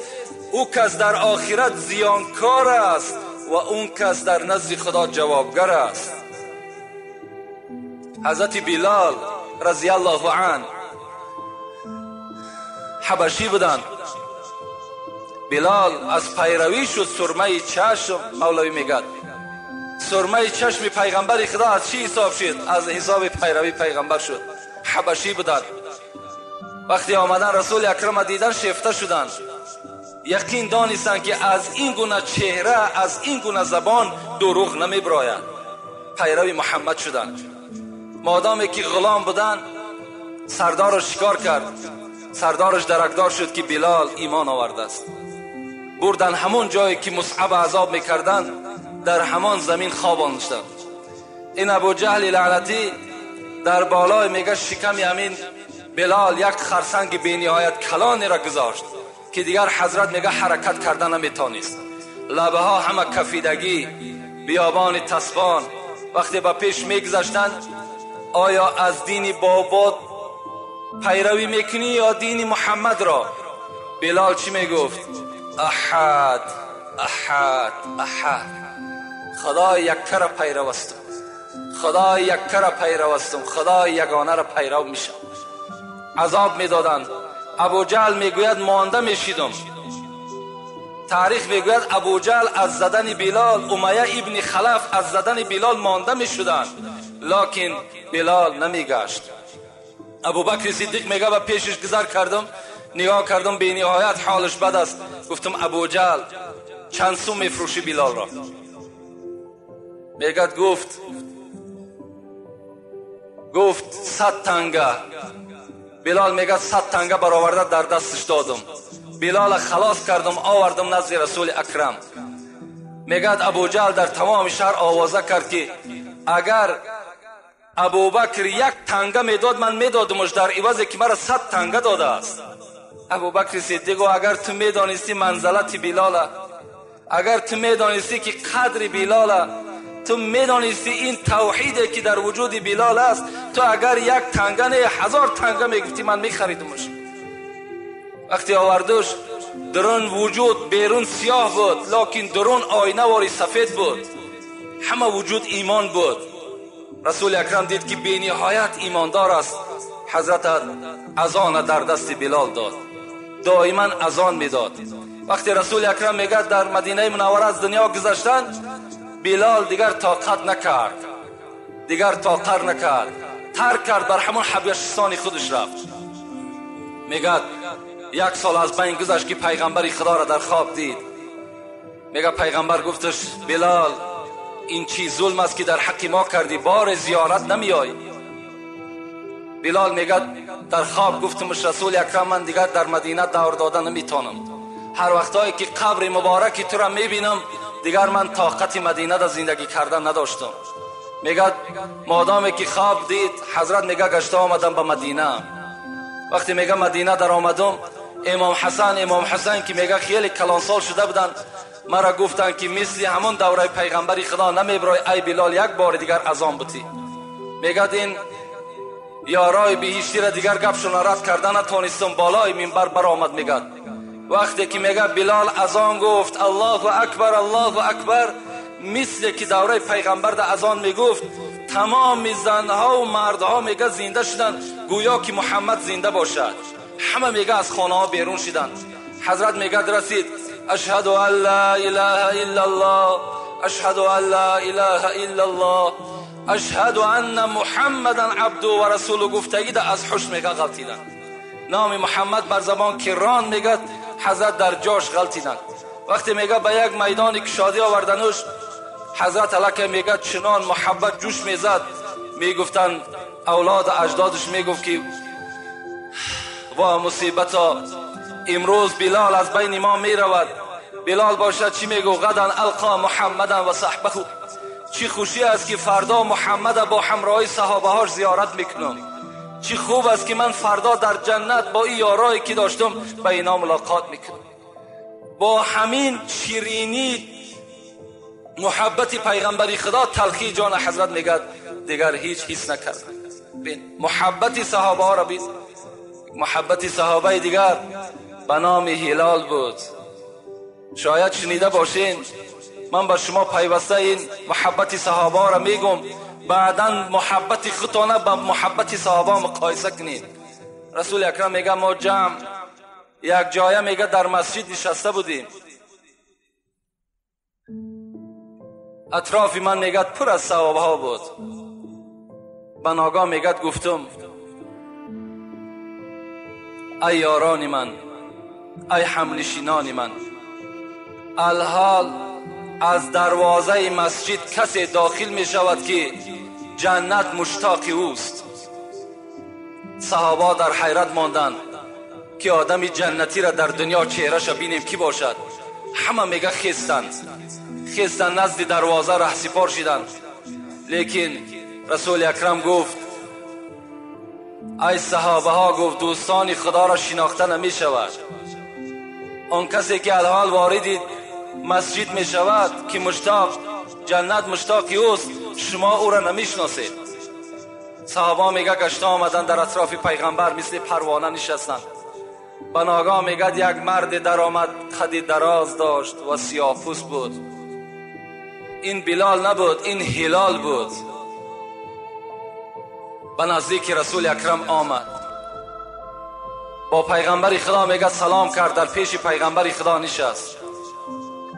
او کس در آخرت زیانکار است و اون کس در نزد خدا جوابگر است. حضرت بلال رضی الله عنه حبشی بودند. بلال از پیروی شد سرمه چشم. مولوی میگد سرمه چشم پیغمبر خدا از چی حساب شد؟ از حساب پیروی پیغمبر شد. حبشی بودند. وقتی آمدن رسول اکرم دیدن شیفته شدند، یقین دانستند که از این گونه چهره، از این گونه زبان دروغ نمیبراید. پیروی محمد شدند. مادامی که غلام بودند سردارش شکار کرد، سردارش درکدار شد که بلال ایمان آورده است. بردن همون جایی که مصعب عذاب میکردند، در همان زمین خواباندند. این ابو جهل لعنتی در بالای میگه شکم همین بلال یک خرسنگ بینهایت کلانی را گذاشت که دیگر حضرت میگه حرکت کردن نمیتونست. لبه ها همه کفیدگی، بیابان تسبان. وقتی به پیش میگذشتند، آیا از دین بابات پیروی میکنی یا دین محمد را؟ بلال چی میگفت؟ احد احد احد، خدای یکه را پیرو هستم، خدای یکه را پیرو هستم، خدای یگانه را پیرو میشم. عذاب میدادند. ابو جهل میگوید مانده میشیدم. تاریخ میگوید ابو جهل از زدن بلال، امیه ابن خلف از زدن بلال مانده میشدند، лекин Билол намегашт. Абубакр Сиддиқ мега ба пешаш гузар кардам, нигоҳ кардам, бениҳоят ҳолаш бад аст. Гуфтам Абуҷаҳл чанд сум мефурӯшӣ Билолро? Мегад гуфт 100 танга. Билол мегад 100 танга бароварда дар дасташ додам. Билол халос кардам, овардам назди Расули Акрам. Мегад Абуҷаҳл дар тамоми шаҳр овоза кард ки агар Абубакр 1 танга медод, ман медодамаш дар ивазе ки мара 100 танга додааст. Абубакр Сиддиқ, агар ту медонисти манзалати Билола, агар ту медонисти ки қадри Билола, ту медонисти ин тавҳиде ки дар вуҷуди Билол аст, ту агар 1 танга не 1000 танга мегуфти, ман мехаридумаш. Вақти овардуш, дарун вуҷуд берун сиёҳ буд, лекин дарун оинавори сафед буд. Ҳама вуҷуд имон буд. Расули Акрам дид ки бениҳоят имондор аст. Ҳазрат азона дар дасти Билол дод, доиман азон медод. Вақти Расули Акрам мегӯяд дар Мадинаи Мунаввара аз дунё гузаштанд, Билол дигар тоқат накард, дигар тоқат накард, тарк кард, бар ҳамон ҳабашистони худаш рафт. Мегӯяд 1 сол аз байн гузашт ки пайғамбари Худоро дар хоб дид. Мегӯяд пайғамбар гуфташ Билол, ин чӣ зулм аст ки дар ҳаққи мо кардӣ, бор зиёрат намеоӣ. Билол мегӯяд дар хоб гуфтамш Расули Акрам, ман дигар дар Мадина давр дода наметавонам. Ҳар вақтое ки қабри мубораки туро мебинам, дигар ман тоқати Мадина дар зиндагӣ кардан надоштам. Мегӯяд модоме ки хоб дид, ҳазрат мегӯяд гашта омадам ба Мадина. Вақте мегӯяд Мадина дар омадам, Имом Ҳасан ки мегӯяд хеле калонсол шуда буданд, мара гуфтанд ки мисли ҳамон давраи пайғамбари Худо намебарой, ай Билол, 1 бори дигар азон бутӣ. Мегӯяд ин ёрои биҳиштиро дигар гапшона рад карда натонистам, болои минбар баромад. Мегӯяд вақте ки мегӯяд Билол азон гуфт, Аллоҳу акбар, Аллоҳу акбар, мисле ки давраи пайғамбар да азон мегуфт, тамоми занҳо ва мардҳо мегӯяд зинда шуданд, гӯё ки Муҳаммад зинда бошад. Ҳама мегӯяд аз хонаҳо берун шуданд. Ҳазрат мегӯяд расид, ашҳаду ан ла илаҳа иллаллоҳ, ашҳаду ан ла илаҳа иллаллоҳ, ашҳаду анна муҳаммадан абду ва расулу гуфтагида аз ҳуш мегӯяд ғалтиданд. Номи Муҳаммад бар забон ки рон, мегӯяд ҳазрат дар ҷош ғалтиданд. Вақте мегӯяд ба як майдони кушодӣ овардануш, ҳазрат аллакай мегӯяд чунон муҳаббат ҷӯш мезад, мегуфтанд авлоду аҷдодаш мегуфт ки ва мусибато, имрӯз Билол аз байни мо меравад. Билол бошад чӣ мегӯ? Ғадан алқо муҳаммадан ва саҳбаҳу. Чӣ хушӣ аст ки фардо Муҳаммада бо ҳамроҳи саҳобаҳош зиёрат мекунам. Чӣ хуб аст ки ман фардо дар ҷаннат бо ин ёрое ки доштам ба ино мулоқот мекунам. Бо ҳамин ширинӣ муҳаббати пайғамбари Худо талхии ҷони ҳазрат мегӯяд дигар ҳеҷ ҳис накард. Бин муҳаббати саҳобаҳоро, бин муҳаббати саҳобаи дигар ба номи Ҳилол буд. Шояд шунида бошин, ман ба шумо пайваста ин муҳаббати саҳобаҳоро мегӯм, баъдан муҳаббати худтона ба муҳаббати саҳоба муқоиса кунед. Расули Акрам мегӯяд мо ҷамъ як ҷоя мегӯяд дар масҷид нишаста будем. Атрофи ман мегӯяд пур аз саҳобаҳо буд. Ба ногоҳ мегӯяд гуфтам ай ёрони ман, ай ҳамнишинони ман, алҳол аз дарвозаи масҷид касе дохил мешавад ки ҷаннат муштоқи ӯст. Саҳоба дар ҳайрат монданд ки одами ҷаннатиро дар дунё чеҳраша бинем ки бошад. Ҳама мега хестанд, хестанд назди дарвоза раҳсипор шиданд. Лекин Расули Акрам гуфт ай саҳобаҳо, гуфт дӯстони Худоро шинохта намешавад. Он касе ки алҳол вориди масҷид мешавад ки муштоқ ҷаннат муштоқи ӯст, шумо ӯро намешиносед. Саҳоба мега гашта омаданд дар атрофи пайғамбар мисли парвона нишастанд. Ба ногоҳ мегӯяд як марде даромад, қади дароз дошт ва сиёҳпӯст буд. Ин Билол набуд, ин Ҳилол буд. Ба наздики Расули Акрам омад, бо пайғамбари Худо мегӯяд салом кард, дар пеши пайғамбари Худо нишаст.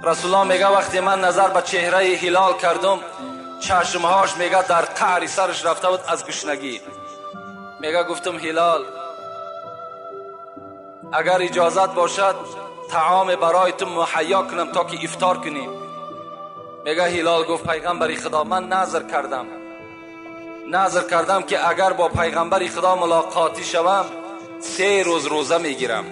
Расулуллоҳ мегӯяд вақте ман назар ба чеҳраи Ҳилол кардам, چشمهاش میگه در قعر سرش رفته بود از گشنگی. میگه گفتم هلال اگر اجازت باشد طعام برای تو مهیا کنم تا که افطار کنیم. میگه هلال گفت پیغمبر خدا من نذر کردم، نذر کردم که اگر با پیغمبر خدا ملاقاتی شوم 3 روز روزه میگیرم.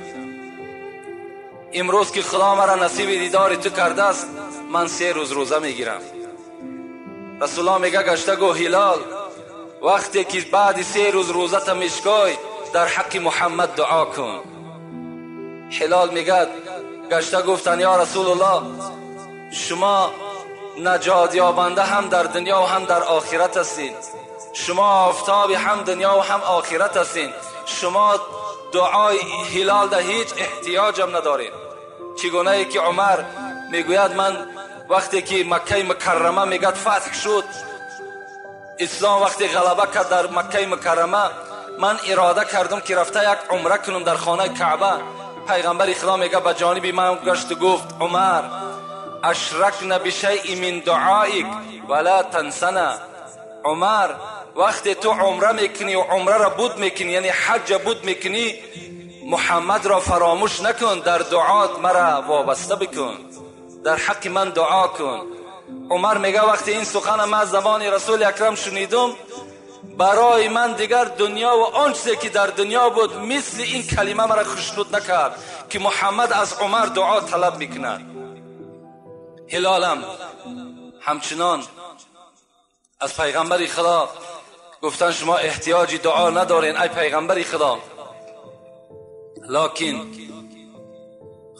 امروز که خدا مرا نصیب دیدار تو کرده است من 3 روز روزه میگیرم. رسول الله میگه گشته گو هلال وقتی که بعد 3 روز روزه تا میشکای در حق محمد دعا کن. هلال میگه گشته گفتن یا رسول الله شما نجات یابنده هم در دنیا و هم در آخرت هستین، شما آفتاب هم دنیا و هم آخرت هستین، شما دعای هلال در هیچ احتیاجم ندارین. چگونه ای که عمر میگوید من وقتی که مکه مکرمه میگد فتح شد، اسلام وقتی غلبه کرد در مکه مکرمه، من اراده کردم که رفته یک عمره کنم در خانه کعبه. پیغمبر خدا میگه به جانب من گشت گفت عمر اشرکنا بشیء من دعائک ولا تنسنا. عمر وقتی تو عمره میکنی و عمره را بود میکنی، یعنی حج بود میکنی، محمد را فراموش نکن، در دعات مرا وابسته بکن، در حق من دعا کن. عمر میگه وقتی این سخن من از زبان رسول اکرم شنیدم برای من دیگر دنیا و آن چیزی که در دنیا بود مثل این کلمه مرا خوشنود نکرد که محمد از عمر دعا طلب میکند. هلالم همچنان از پیغمبر خدا گفتن شما احتیاجی دعا ندارین ای پیغمبر خدا، لکن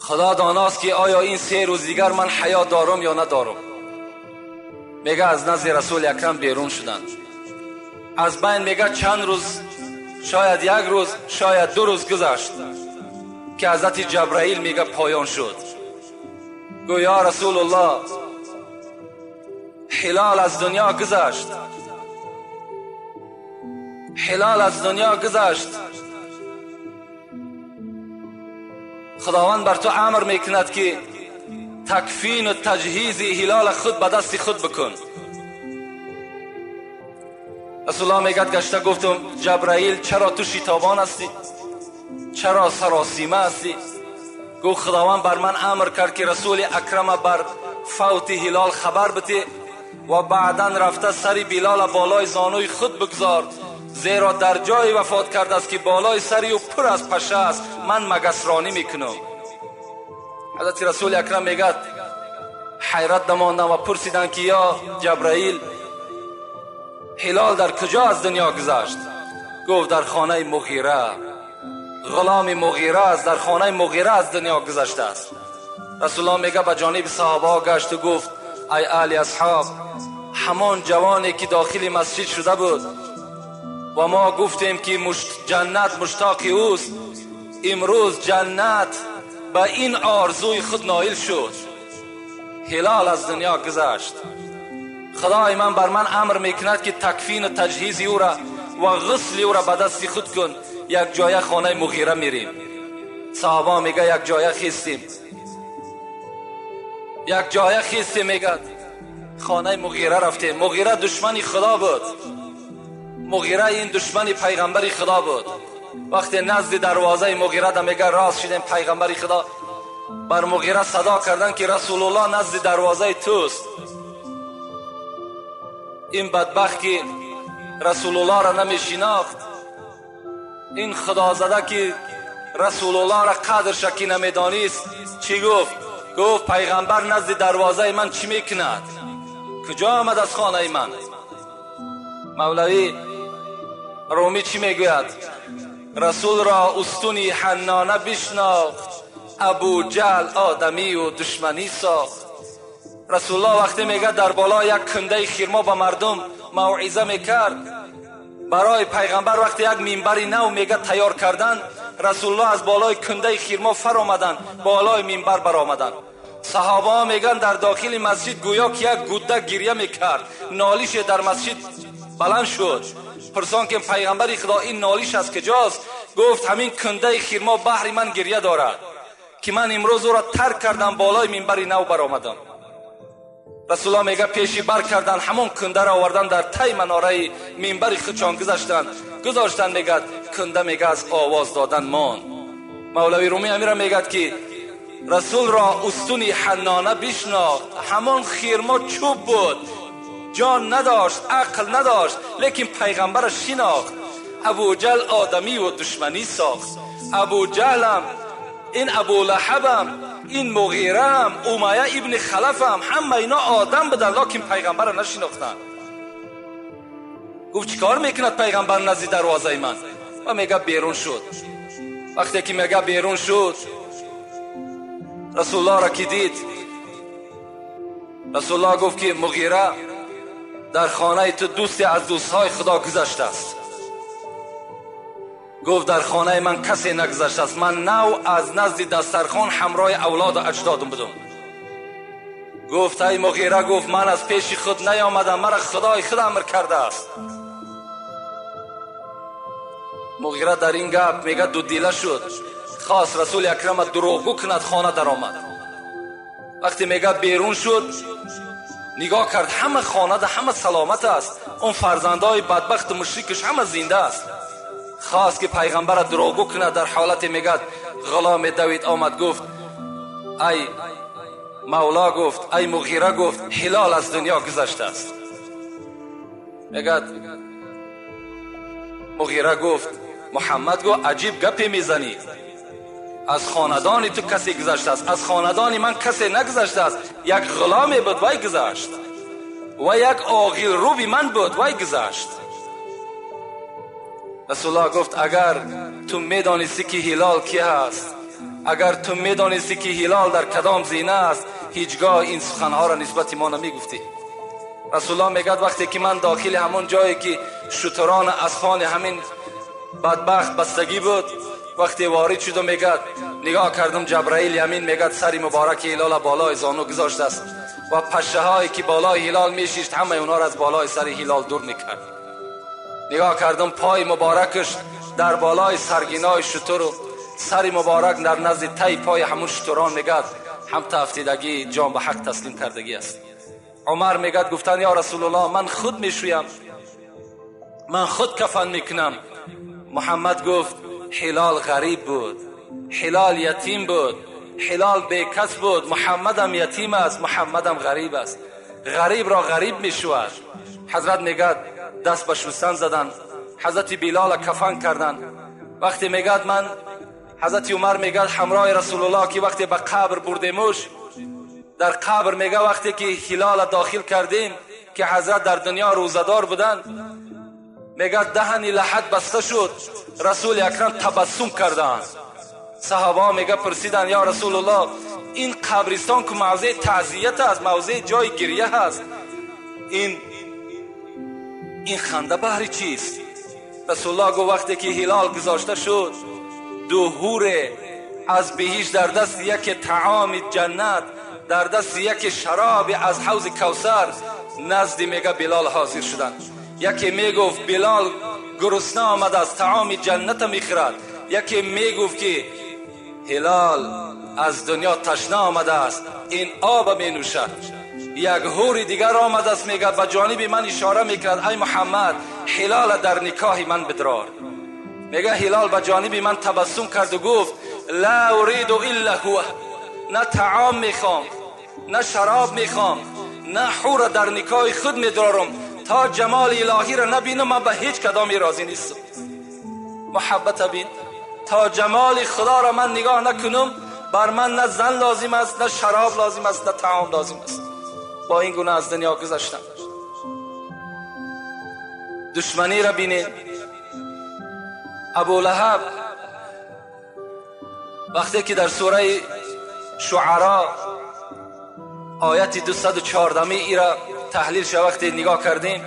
خدا داناست که آیا این 3 روز دیگر من حیات دارم یا ندارم. میگه از نزد رسول اکرم بیرون شدند. از بین میگه چند روز، شاید 1 روز شاید 2 روز گذشت که حضرت جبرائیل میگه پایان شد. گو یا رسول الله هلال از دنیا گذشت، هلال از دنیا گذشت، خداوند بر تو امر میکند که تکفین و تجهیز هلال خود به دست خود بکن. رسول الله میگد گشته گفتم جبرائیل چرا تو شتابان هستی، چرا سراسیمه هستی؟ گفت خداوند بر من امر کرد که رسول اکرم بر فوت هلال خبر بده و بعدا رفته سر بلال بالای زانوی خود بگذار، زیرا در جای وفات کرده است که بالای سری او پر از پشه است، من مگسرانی میکنم. حضرت رسول اکرم میگد حیرت نماندم و پرسیدن که یا جبرائیل هلال در کجا از دنیا گذشت؟ گفت در خانه مغیره، غلام مغیره است، در خانه مغیره از دنیا گذشته است. رسول الله میگه به جانب صحابه گشت و گفت ای اهل اصحاب، همان جوانی که داخل مسجد شده بود و ما گفتیم که جنت مشتاق اوست، امروز جنت به این آرزوی خود نایل شد. هلال از دنیا گذشت. خدای من بر من امر میکند که تکفین و تجهیز او را و غسل او را به دست خود کن. یک جایه خانه مغیره میریم. صحابه میگه یک جایه خیستیم، یک جایه خیستیم، میگه خانه مغیره رفتیم. مغیره دشمن خدا بود، مغیره این دشمن پیغمبر خدا بود. وقتی نزد دروازه مغیره ده میگه راست شدیم، پیغمبر خدا بر مغیره صدا کردن که رسول الله نزد دروازه توست. این بدبخت که رسول الله را نمیشناخت، این خدا زده که رسول الله را قدرش که نمیدانست، چی گفت؟ گفت پیغمبر نزد دروازه من چی میکند؟ کجا آمد از خانه من؟ مولوی رومی چی میگوید؟ رسول را استونی حنانه بشناخت، ابو جهل آدمی و دشمنی ساخت. رسول الله وقتی میگه در بالا یک کنده خرما به مردم موعظه میکرد، برای پیغمبر وقتی یک منبر نو میگه تیار کردن، رسول الله از بالای کنده خرما فر آمدن، بالای منبر برآمدن. صحابه ها میگن در داخل مسجد گویا که یک گوده گریه میکرد، نالیش در مسجد بلند شد. پرسان که پیغمبر خدا این نالیش از کجاست؟ گفت همین کنده خرما بهر من گریه دارد که من امروز او را ترک کردم، بالای منبر نو برآمدم. Расулуллоҳ мега пеши бар кардан, ҳамон кундаро овардан дар тай манораи минбари худшон гузаштанд, гузоштанд. Мегад кунда мега аз овоз додан монд. Мавлави Руми амира мегад ки расулро устуни ҳаннона бишнохт, ҳамон хирмо чӯб буд, ҷон надошт, ақл надошт, лекин пайғамбараш шинохт. Абуҷаҳл одамиву душманӣ сохт. Абуҷаҳлам, ин Абулаҳабам, ин Муғираам, Умайя ибни Халафам, ҳама ино одам буданд, лекин пайғамбарро нашинохтанд. Гуфт чӣ кор мекунад пайғамбар назди дарвозаи ман? Ва мега берун шуд. Вақте ки мега берун шуд, Расулуллоҳро ки дид, Расулуллоҳ гуфт ки Муғира, дар хонаи ту дӯсте аз дӯстҳои Худо гузаштааст. Гуфт дар хонаи ман касе нагузаштааст, ман нав аз назди дастархон ҳамроҳи авлоду аҷдодам будам. Гуфт ай Муғира, гуфт ман аз пеши худ наёмадам, мара Худои худ амр кардааст. Муғира дар ин гап мега дудила шуд, хост Расули Акрама дурӯғгӯ кунад, хона даромад. Вақте мега берун шуд, нигоҳ кард, ҳама хонада ҳама саломат аст, он фарзандҳои бадбахту мушрикаш ҳама зинда аст. Хост ки пайғамбарро дурӯғгӯ кунад, дар ҳолате мегӯяд ғуломе давид омад, гуфт ай мавло, гуфт ай Муғира, гуфт ҳилол аз дунё гузаштааст. Мегӯяд Муғира гуфт Муҳаммад, гуфт аҷиб гапе мезанӣ, аз хонадони ту касе гузаштааст, аз хонадони ман касе нагузаштааст, як ғуломе буд вай гузашт ва як оғилруби ман буд вай гузашт. Расулуллоҳ гуфт агар ту медонисти ки ҳилол ки ҳаст, агар ту медонисти ки ҳилол дар кадом зина аст, ҳеҷ гоҳ ин суханҳоро нисбати мо намегуфтӣ. Расулуллоҳ мегӯяд вақте ки ман дохили ҳамон ҷое ки шутурон аспони ҳамин бадбахт бастагӣ буд, вақте ворид шудам, мегӯяд нигоҳ кардам, Ҷабраил ямин мегӯяд сари мубораки ҳилола болои зону гузоштааст ва пашшаҳое ки болои ҳилол мешишт ҳамаи онҳоро аз болои сари ҳилол дур мекард. Нигоҳ кардам, пой муборакаш дар болои саргинои шутуру сари муборак дар назди тай пои ҳамун шутурон, мегӯяд ҳам тафтидагӣ ҷон ба ҳақ таслим кардагӣ аст. Умар мегӯяд гуфтан ё Расулуллоҳ, ман худ мешӯям, ман худ кафан мекунам. Муҳаммад гуфт ҳилол ғариб буд, ҳилол ятим буд, ҳилол бекас буд, Муҳаммадам ятим аст, Муҳаммадам ғариб аст, ғарибро ғариб мешӯяд. Ҳазрат мегӯяд даст ба шустан заданд, ҳазрати Билола кафан карданд. Вақте мегӯяд ман ҳазрати Умар мегӯяд ҳамроҳи Расулуллоҳ ки вақте ба қабр бурдемуш, дар қабр мегӯяд вақте ки ҳилола дохил кардем ки ҳазрат дар дунё рӯзадор буданд, мегӯяд даҳани лаҳад баста шуд, Расули Акрам табассум карданд. Саҳобаҳо мегӯяд пурсиданд ё Расулуллоҳ, ин қабристон ки мавзеи таъзият аст, мавзеи ҷои гиря ҳаст, ин ханда баҳри чист? Расулуллоҳ гуфт вақте ки ҳилол гузошта шуд, ду ҳуре аз биҳишт дар дасти яке таоми ҷаннат, дар дасти яке шароби аз ҳавзи Кавсар назди мега Билол ҳозир шуданд. Яке мегуфт Билол гурусна омадааст, таоми ҷанната мехӯрад. Яке мегуфт ки ҳилол аз дунё ташна омадааст, ин оба менӯшад. Як ҳури дигар омадааст, мегӯяд ба ҷониби ман ишора мекард, ай Муҳаммад, ҳилола дар никоҳи ман бидрор. Мегӯяд ҳилол ба ҷониби ман табассум карду гуфт ла уриду илла ҳува, на таом мехоҳам, на шароб мехоҳам, на ҳура дар никоҳи худ медрорам, то ҷамоли илоҳиро набинам ман ба ҳеҷ кадоме розӣ нестам. Муҳаббата бин, то ҷамоли худоро ман нигоҳ накунам, бар ман на зан лозим аст, на шароб лозим аст, на таом лозим аст. Бо ин гуна аз дунё гузаштам. Душманиро бинед. Абулаҳаб вақте ки дар сураи Шуаро ояти 214 ира таҳлил ша вақте нигоҳ кардем,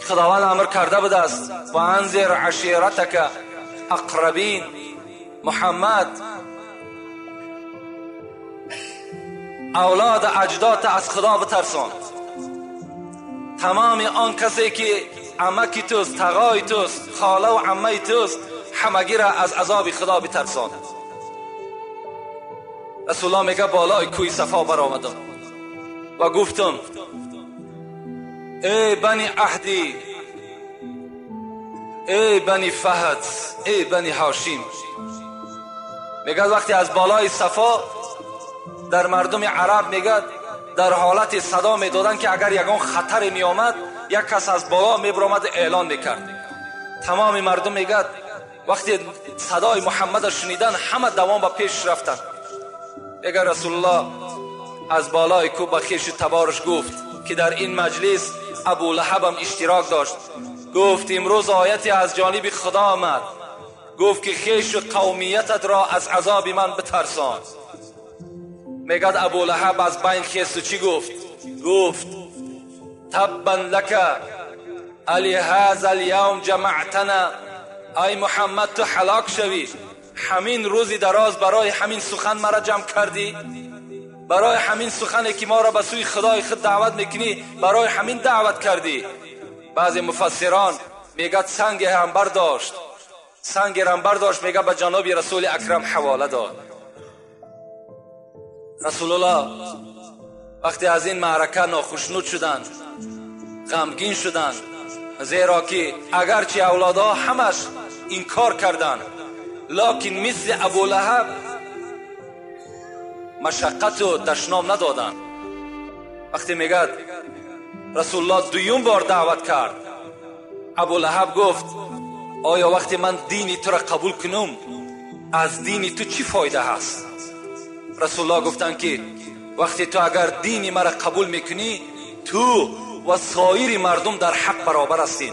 Худованд амр карда будааст ва анзир аширатака ақрабин. Муҳаммад, авлод аҷдодта аз Худо битарсон. Тамоми он касе ки амаки туст, тағои туст, холаву аммаи туст, ҳамагиро аз азоби Худо битарсон. Расулуллоҳ мегӯяд болои кӯҳи Сафо баромадам. و گفتم ای بنی عهدی، ای بنی فهد، ای بنی هاشم. میگه وقتی از بالای صفا در مردم عرب میگه در حالت صدا میدادن که اگر یگان خطر میآمد یک کس از بالا میبرآمد اعلان میکرد. تمام مردم میگه وقتی صدای محمد شنیدن همه دوام به پیش رفتن. میگه رسول الله از بالای کوه به خویش تبارش گفت که در این مجلس ابو لهب هم اشتراک داشت. گفت امروز آیتی از جانب خدا آمد، گفت که خویش و قومیتت را از عذاب من بترسان. میگد ابو لهب از بین خیست و چی گفت؟ گفت تبا لک علی هذا الیوم جمعتنا، ای محمد تو هلاک شوی، همین روزی دراز برای همین سخن مرا جمع کردی، برای همین سخنی که ما را به سوی خدای خود دعوت میکنی برای همین دعوت کردی. بعضی مفسران میگد سنگ هم برداشت، سنگ هم برداشت، میگه به جناب رسول اکرم حواله داد. رسول الله وقتی از این معرکه ناخشنود شدند، غمگین شدند، زیرا که اگرچه اولادها همش انکار کردند، لکن مثل ابو لهب مشقت و دشنام ندادند. وقتی میگد رسول الله دویم بار دعوت کرد، ابو لهب گفت آیا وقتی من دینی تو را قبول کنم از دینی تو چی فایده هست؟ رسول الله گفتند که وقتی تو اگر دینی مرا قبول میکنی تو و سایر مردم در حق برابر هستین.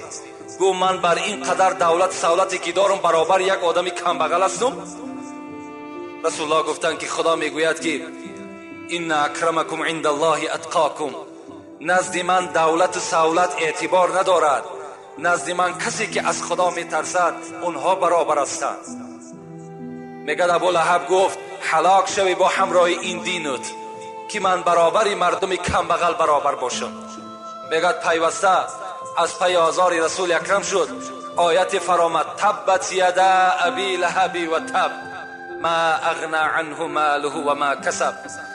گفت من بر این قدر دولت سولتی که دارم برابر یک آدمی کم بغل هستم؟ رسول الله گفتند که خدا میگوید که ان اکرمکم عند الله اتقاکم، نزد من دولت و سولت اعتبار ندارد، نزد من کسی که از خدا میترسد اونها برابر هستند. میگه ابو لهب گفت هلاک شوی با همراه این دینت که من برابری مردم کم بغل برابر باشم. میگه پیوسته از پی آزار رسول اکرم شد. آیت فرامد تبت یدا ابی لهب و تب ما اغنى عنه ماله و ما کسب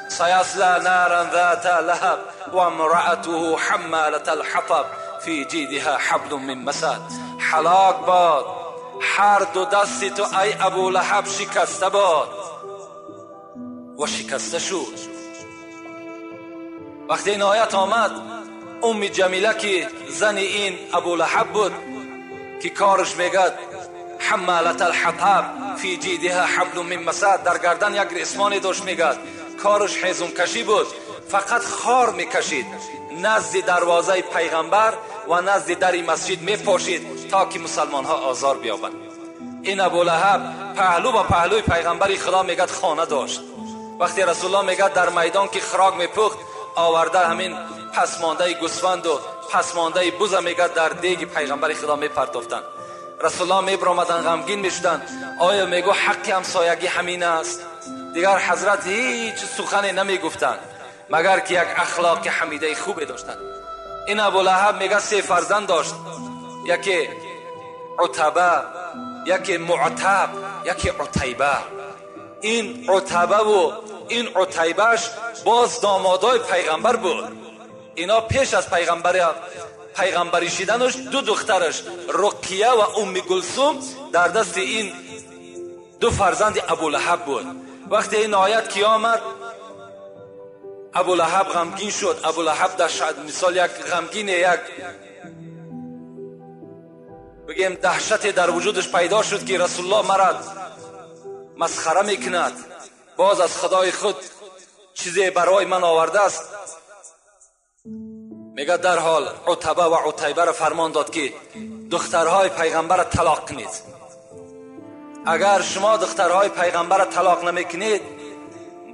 سیصلی نارا ذات لهب و امرأته حمالة الحطب فی جیدها حبل من مسد. هلاک باد هر دو دست تو ای ابو لهب شکسته باد. و شکسته شد. وقتی این آیت آمد ام جمیله که زن این ابو لهب بود که کارش میگد حمالة الحطب فی جیدها حبل من مسد، در گردن یک ریسمانی داشت میگد کارش هیزم کشی بود، فقط خار میکشید، نزد دروازه پیغمبر و نزد در مسجد میپاشید تا که مسلمان ها آزار بیابند. این ابو لهب پهلو با پهلوی پیغمبر خدا میگد خانه داشت. وقتی رسول الله میگد در میدان که خراک میپخت آورده همین پسمانده گوسفند و پسمانده بز میگد در دیگ پیغمبر خدا میپرتافتند. رسول الله میبرآمدن غمگین میشدند. آیا میگو حق همسایگی همین است؟ دیگر حضرت هیچ سخنی نمیگفتند مگر که یک اخلاق حمیده خوبی داشتند. این ابو لهب میگه سه فرزند داشت، یکی عتبه، یکی معتب، یکی عتیبه. این عتبه و این عتیبهش باز دامادای پیغمبر بود. اینا پیش از پیغمبری شدنش دو دخترش رقیه و ام کلثوم در دست این دو فرزند ابو لهب بود. وقتی این آیت که آمد ابو لهب غمگین شد. ابو لهب در مثال یک غمگین، یک بگیم دهشت در وجودش پیدا شد که رسول الله مرا مسخره میکند، باز از خدای خود چیزی برای من آورده است. میگه در حال عتبه و عتیبه را فرمان داد که دخترهای پیغمبر را طلاق کنید. اگر شما دخترهای پیغمبر را طلاق نمیکنید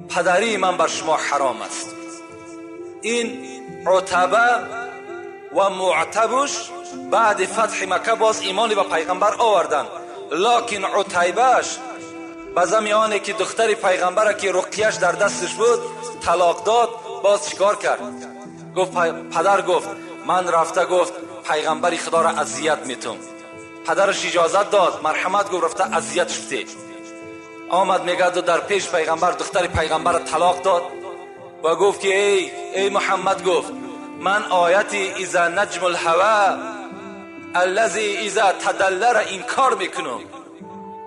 پدری من بر شما حرام است. این عتبه و معتبش بعد فتح مکه باز ایمانی به پیغمبر آوردند، لکن عتیبهش به زمیانه که دختر پیغمبر که رقیهش در دستش بود طلاق داد، باز چیکار کرد؟ گفت پدر گفت من رفته گفت پیغمبری خدا را اذیت میتم. پدرش اجازت داد، مرحمت گفت رفته اذیت شده. آمد میگه در پیش پیغمبر دختر پیغمبر طلاق داد. و گفت که ای محمد، گفت من آیتی اذا نجم الهوى الذی اذا تدل را انکار میکنم.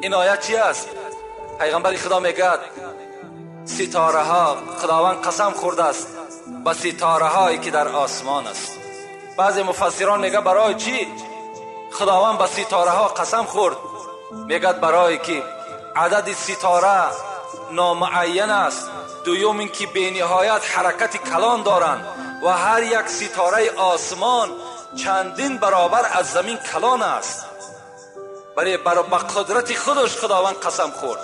این آیت چی است؟ پیغمبر خدا میگه ستاره ها، خداوند قسم خورده است به ستاره هایی که در آسمان است. بعضی مفسران میگه برای چی خداوند به ستاره ها قسم خورد؟ میگه برای که عدد ستاره نامعین است، دوم اینکه به نهایت حرکت کلان دارند و هر یک ستاره آسمان چندین برابر از زمین کلان است. برای با قدرت خودش خداوند قسم خورد.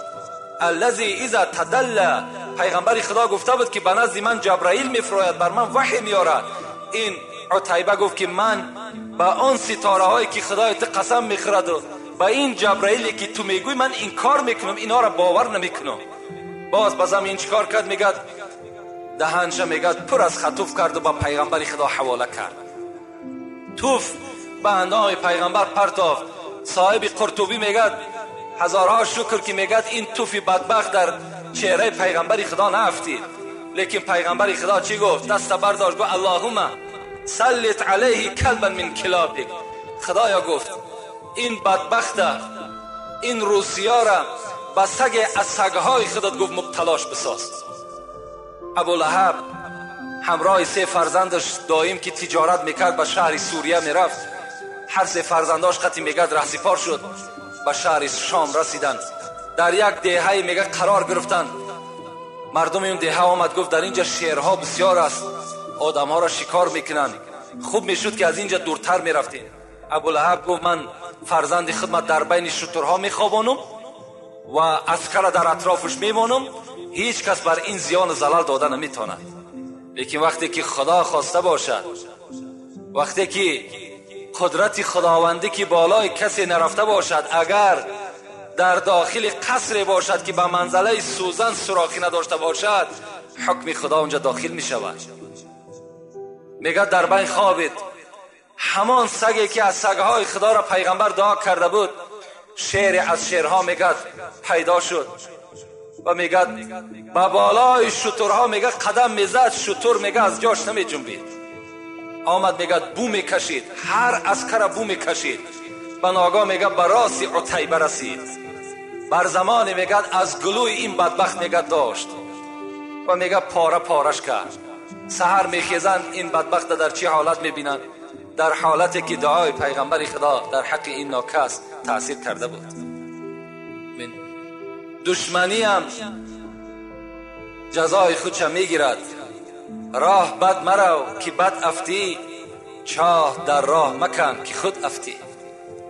الذی اذا تدل، پیغمبر خدا گفته بود که به نزد من جبرائیل میفراید، بر من وحی میارد. این عتیبه گفت که من به آن ستاره هایی که خدای تو قسم میخورد و به این جبرائیلی که تو میگوی من انکار میکنم، اینا را باور نمیکنم. باز بازم این چیکار کرد؟ میگه دهنش میگه پر از خطوف کرد و با پیغمبر خدا حواله کرد. توف به اندام پیغمبر پرتافت. صاحب قرطبی میگه هزارها شکر که میگه این توفی بدبخت در چهره پیغمبر خدا نفتید. لیکن پیغمبر خدا چی گفت؟ دست برداشت گفت اللهم سلط علیه کلبا من کلابک. خدایا گفت این بدبخت، این روسیا را به سگ از سگهای خودت گفت مبتلاش بساز. ابولهب همراه سه فرزندش دایم که تجارت میکرد به شهر سوریه میرفت. هر سه فرزنداش قطعی میگد رهسپار شد، به شهر شام رسیدند. در یک دهه میگه قرار گرفتند. مردم این دهه آمد گفت در اینجا شیرها بسیار است، آدمها را شکار میکنند، خوب میشد که از اینجا دورتر میرفتیم. ابولهب گفت من فرزند خدمت در بین شترها میخوابانم و عسکر در اطرافش میمانم، هیچ کس بر این زیان و زلل داده نمیتواند. لیکن وقتی که خدا خواسته باشد، وقتی که قدرت خداوندی که بالای کسی نرفته باشد، اگر در داخل قصر باشد که به منزله سوزن سوراخی نداشته باشد، حکم خدا اونجا داخل می شود. میگه در بین خوابید، همان سگی که از سگهای خدا را پیغمبر دعا کرده بود، شعر از شعرها میگه پیدا شد و میگه به بالای شترها میگه قدم میزد، شتر میگه از جاش نمی جنبید. آمد میگه بو میکشید، هر عسکر بو میکشید. به ناگاه میگه به راس عتیبه رسید. بر زمان میگه از گلوی این بدبخت میگه داشت و میگه پاره پارش کرد. سحر میخیزند این بدبخت در چه حالت میبینند؟ در حالتی که دعای پیغمبر خدا در حق این ناکس تاثیر کرده بود. دشمنی هم جزای خودش میگیرد. راه بد مرو که بد افتی، چاه در راه مکن که خود افتی.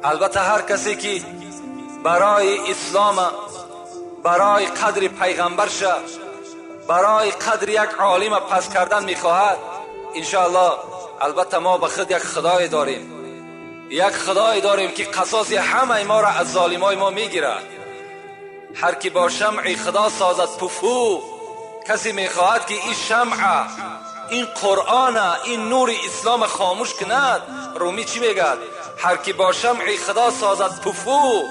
البته هر کسی که برای اسلام، برای قدر پیغمبر شه، برای قدر یک عالم پس کردن میخواهد، انشاءالله البته ما به خود یک خدای داریم، یک خدای داریم که قصاص همه ما را از ظالمای ما میگیرد. هر کی با شمع خدا سازد پفو، کسی میخواهد که این شمع، این قرآن، این نور اسلام خاموش کند. رومی چی میگه؟ هر کی با شمع خدا سازد پفو،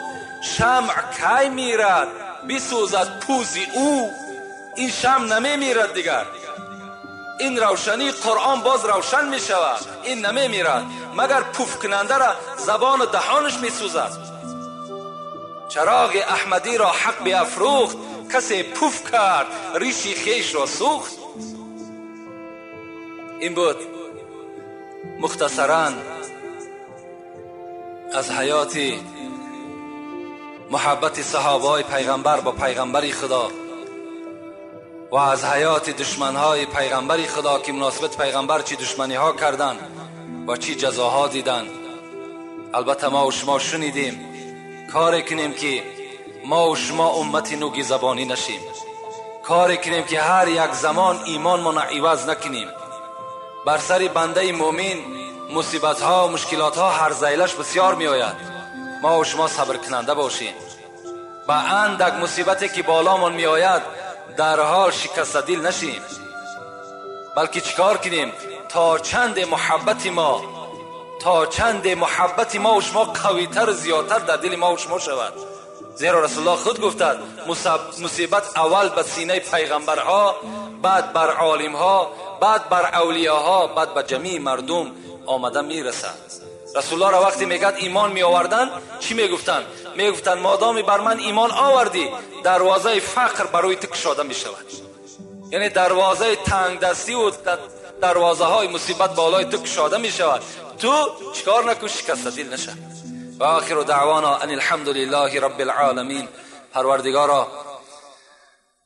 شمع کی میرد بسوزد پوزی او. این شمع نمیمیرد دیگر، این روشنی قرآن باز روشن میشود، این نمیمیرد، مگر پوف کننده را زبان و دهانش میسوزد. چراغ احمدی را حق بیافروخت، کسی پوف کرد ریشی خیش را سوخت. این بود مختصرا از حیات محبت صحابه پیغمبر با پیغمبر خدا و از حیات دشمنهای پیغمبر خدا که مناسبت پیغمبر چی دشمنی ها کردن و چی جزاها دیدن. البته ما و شما شنیدیم، کار کنیم که ما و شما امت نوگی زبانی نشیم، کار کنیم که هر یک زمان ایمان ما عوض نکنیم. بر سر بنده مؤمن مصیبت ها و مشکلات ها هر زیلش بسیار می آید. ما و شما صبر کننده باشیم. با اندک مصیبتی که بالامان می آید در حال شکست دل نشیم، بلکه چیکار کنیم تا چند محبت ما، تا چند محبت ما و شما قویتر و زیادتر در دل ما و شما شود. Зеро Расулуллоҳ худ гуфтад мусибат аввал ба синаи пайғамбарҳо, баъд бар олимҳо, баъд бар авлияҳо, баъд ба ҷамеи мардум омада мерасад. Расулуллоҳ ро вақте мегӯяд имон меоварданд, чӣ мегуфтанд? Мегуфтанд модоме бар ман имон овардӣ, дарвозаи фақр барои ту кушода мешавад. Яъне дарвозаи тангдастӣ ва дарвозаҳои мусибат болои ту кушода мешавад. Ту чикор накун, шикастадил наша. و آخر دعوانا ان الحمد لله رب العالمین. پروردگارا،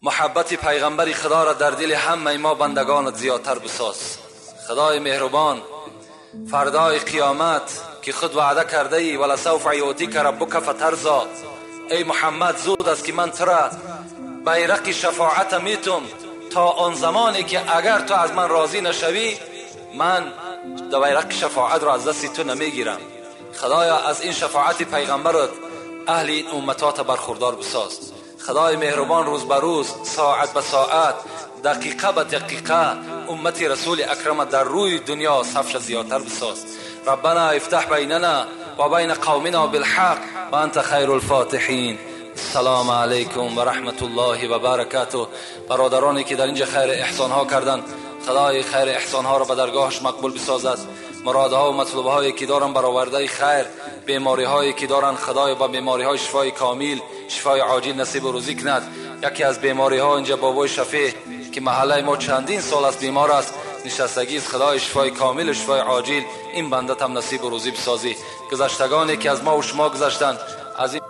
محبت پیغمبر خدا را در دل همه ما بندگانت زیادتر بساز. خدای مهربان، فردای قیامت که خود وعده کرده ای، ولسوف یعطیک ربک فترضی، ای محمد زود است که من تو را بیرق شفاعت میتم تا آن زمانی که اگر تو از من راضی نشوی، من بیرق شفاعت را از دست تو نمیگیرم. خدایا از این شفاعت پیغمبرت اهل این امتات برخوردار بساز. خدای مهربان، روز به روز، ساعت به ساعت، دقیقه به دقیقه امت رسول اکرم در روی دنیا صفش زیادتر بساز. ربنا افتح بیننا و بین قومنا بالحق و انت خیر الفاتحین. السلام علیکم و رحمت الله و برکاته. برادرانی که در اینجا خیر احسان ها کردند، خدای خیر احسان ها را به درگاهش مقبول بسازد. مرادها و مطلوب هایی که دارن برآورده خیر، بیماری هایی که دارن خدای با بیماری های شفای کامل، شفای عاجل نصیب و روزی کند. یکی از بیماری ها اینجا بابای شفیع که محله ما چندین سال است بیمار است، نشستگی است. خدای شفای کامل و شفای عاجل این بنده هم نصیب و روزی بسازی. گذشتگانی که از ما و شما گذشتند از این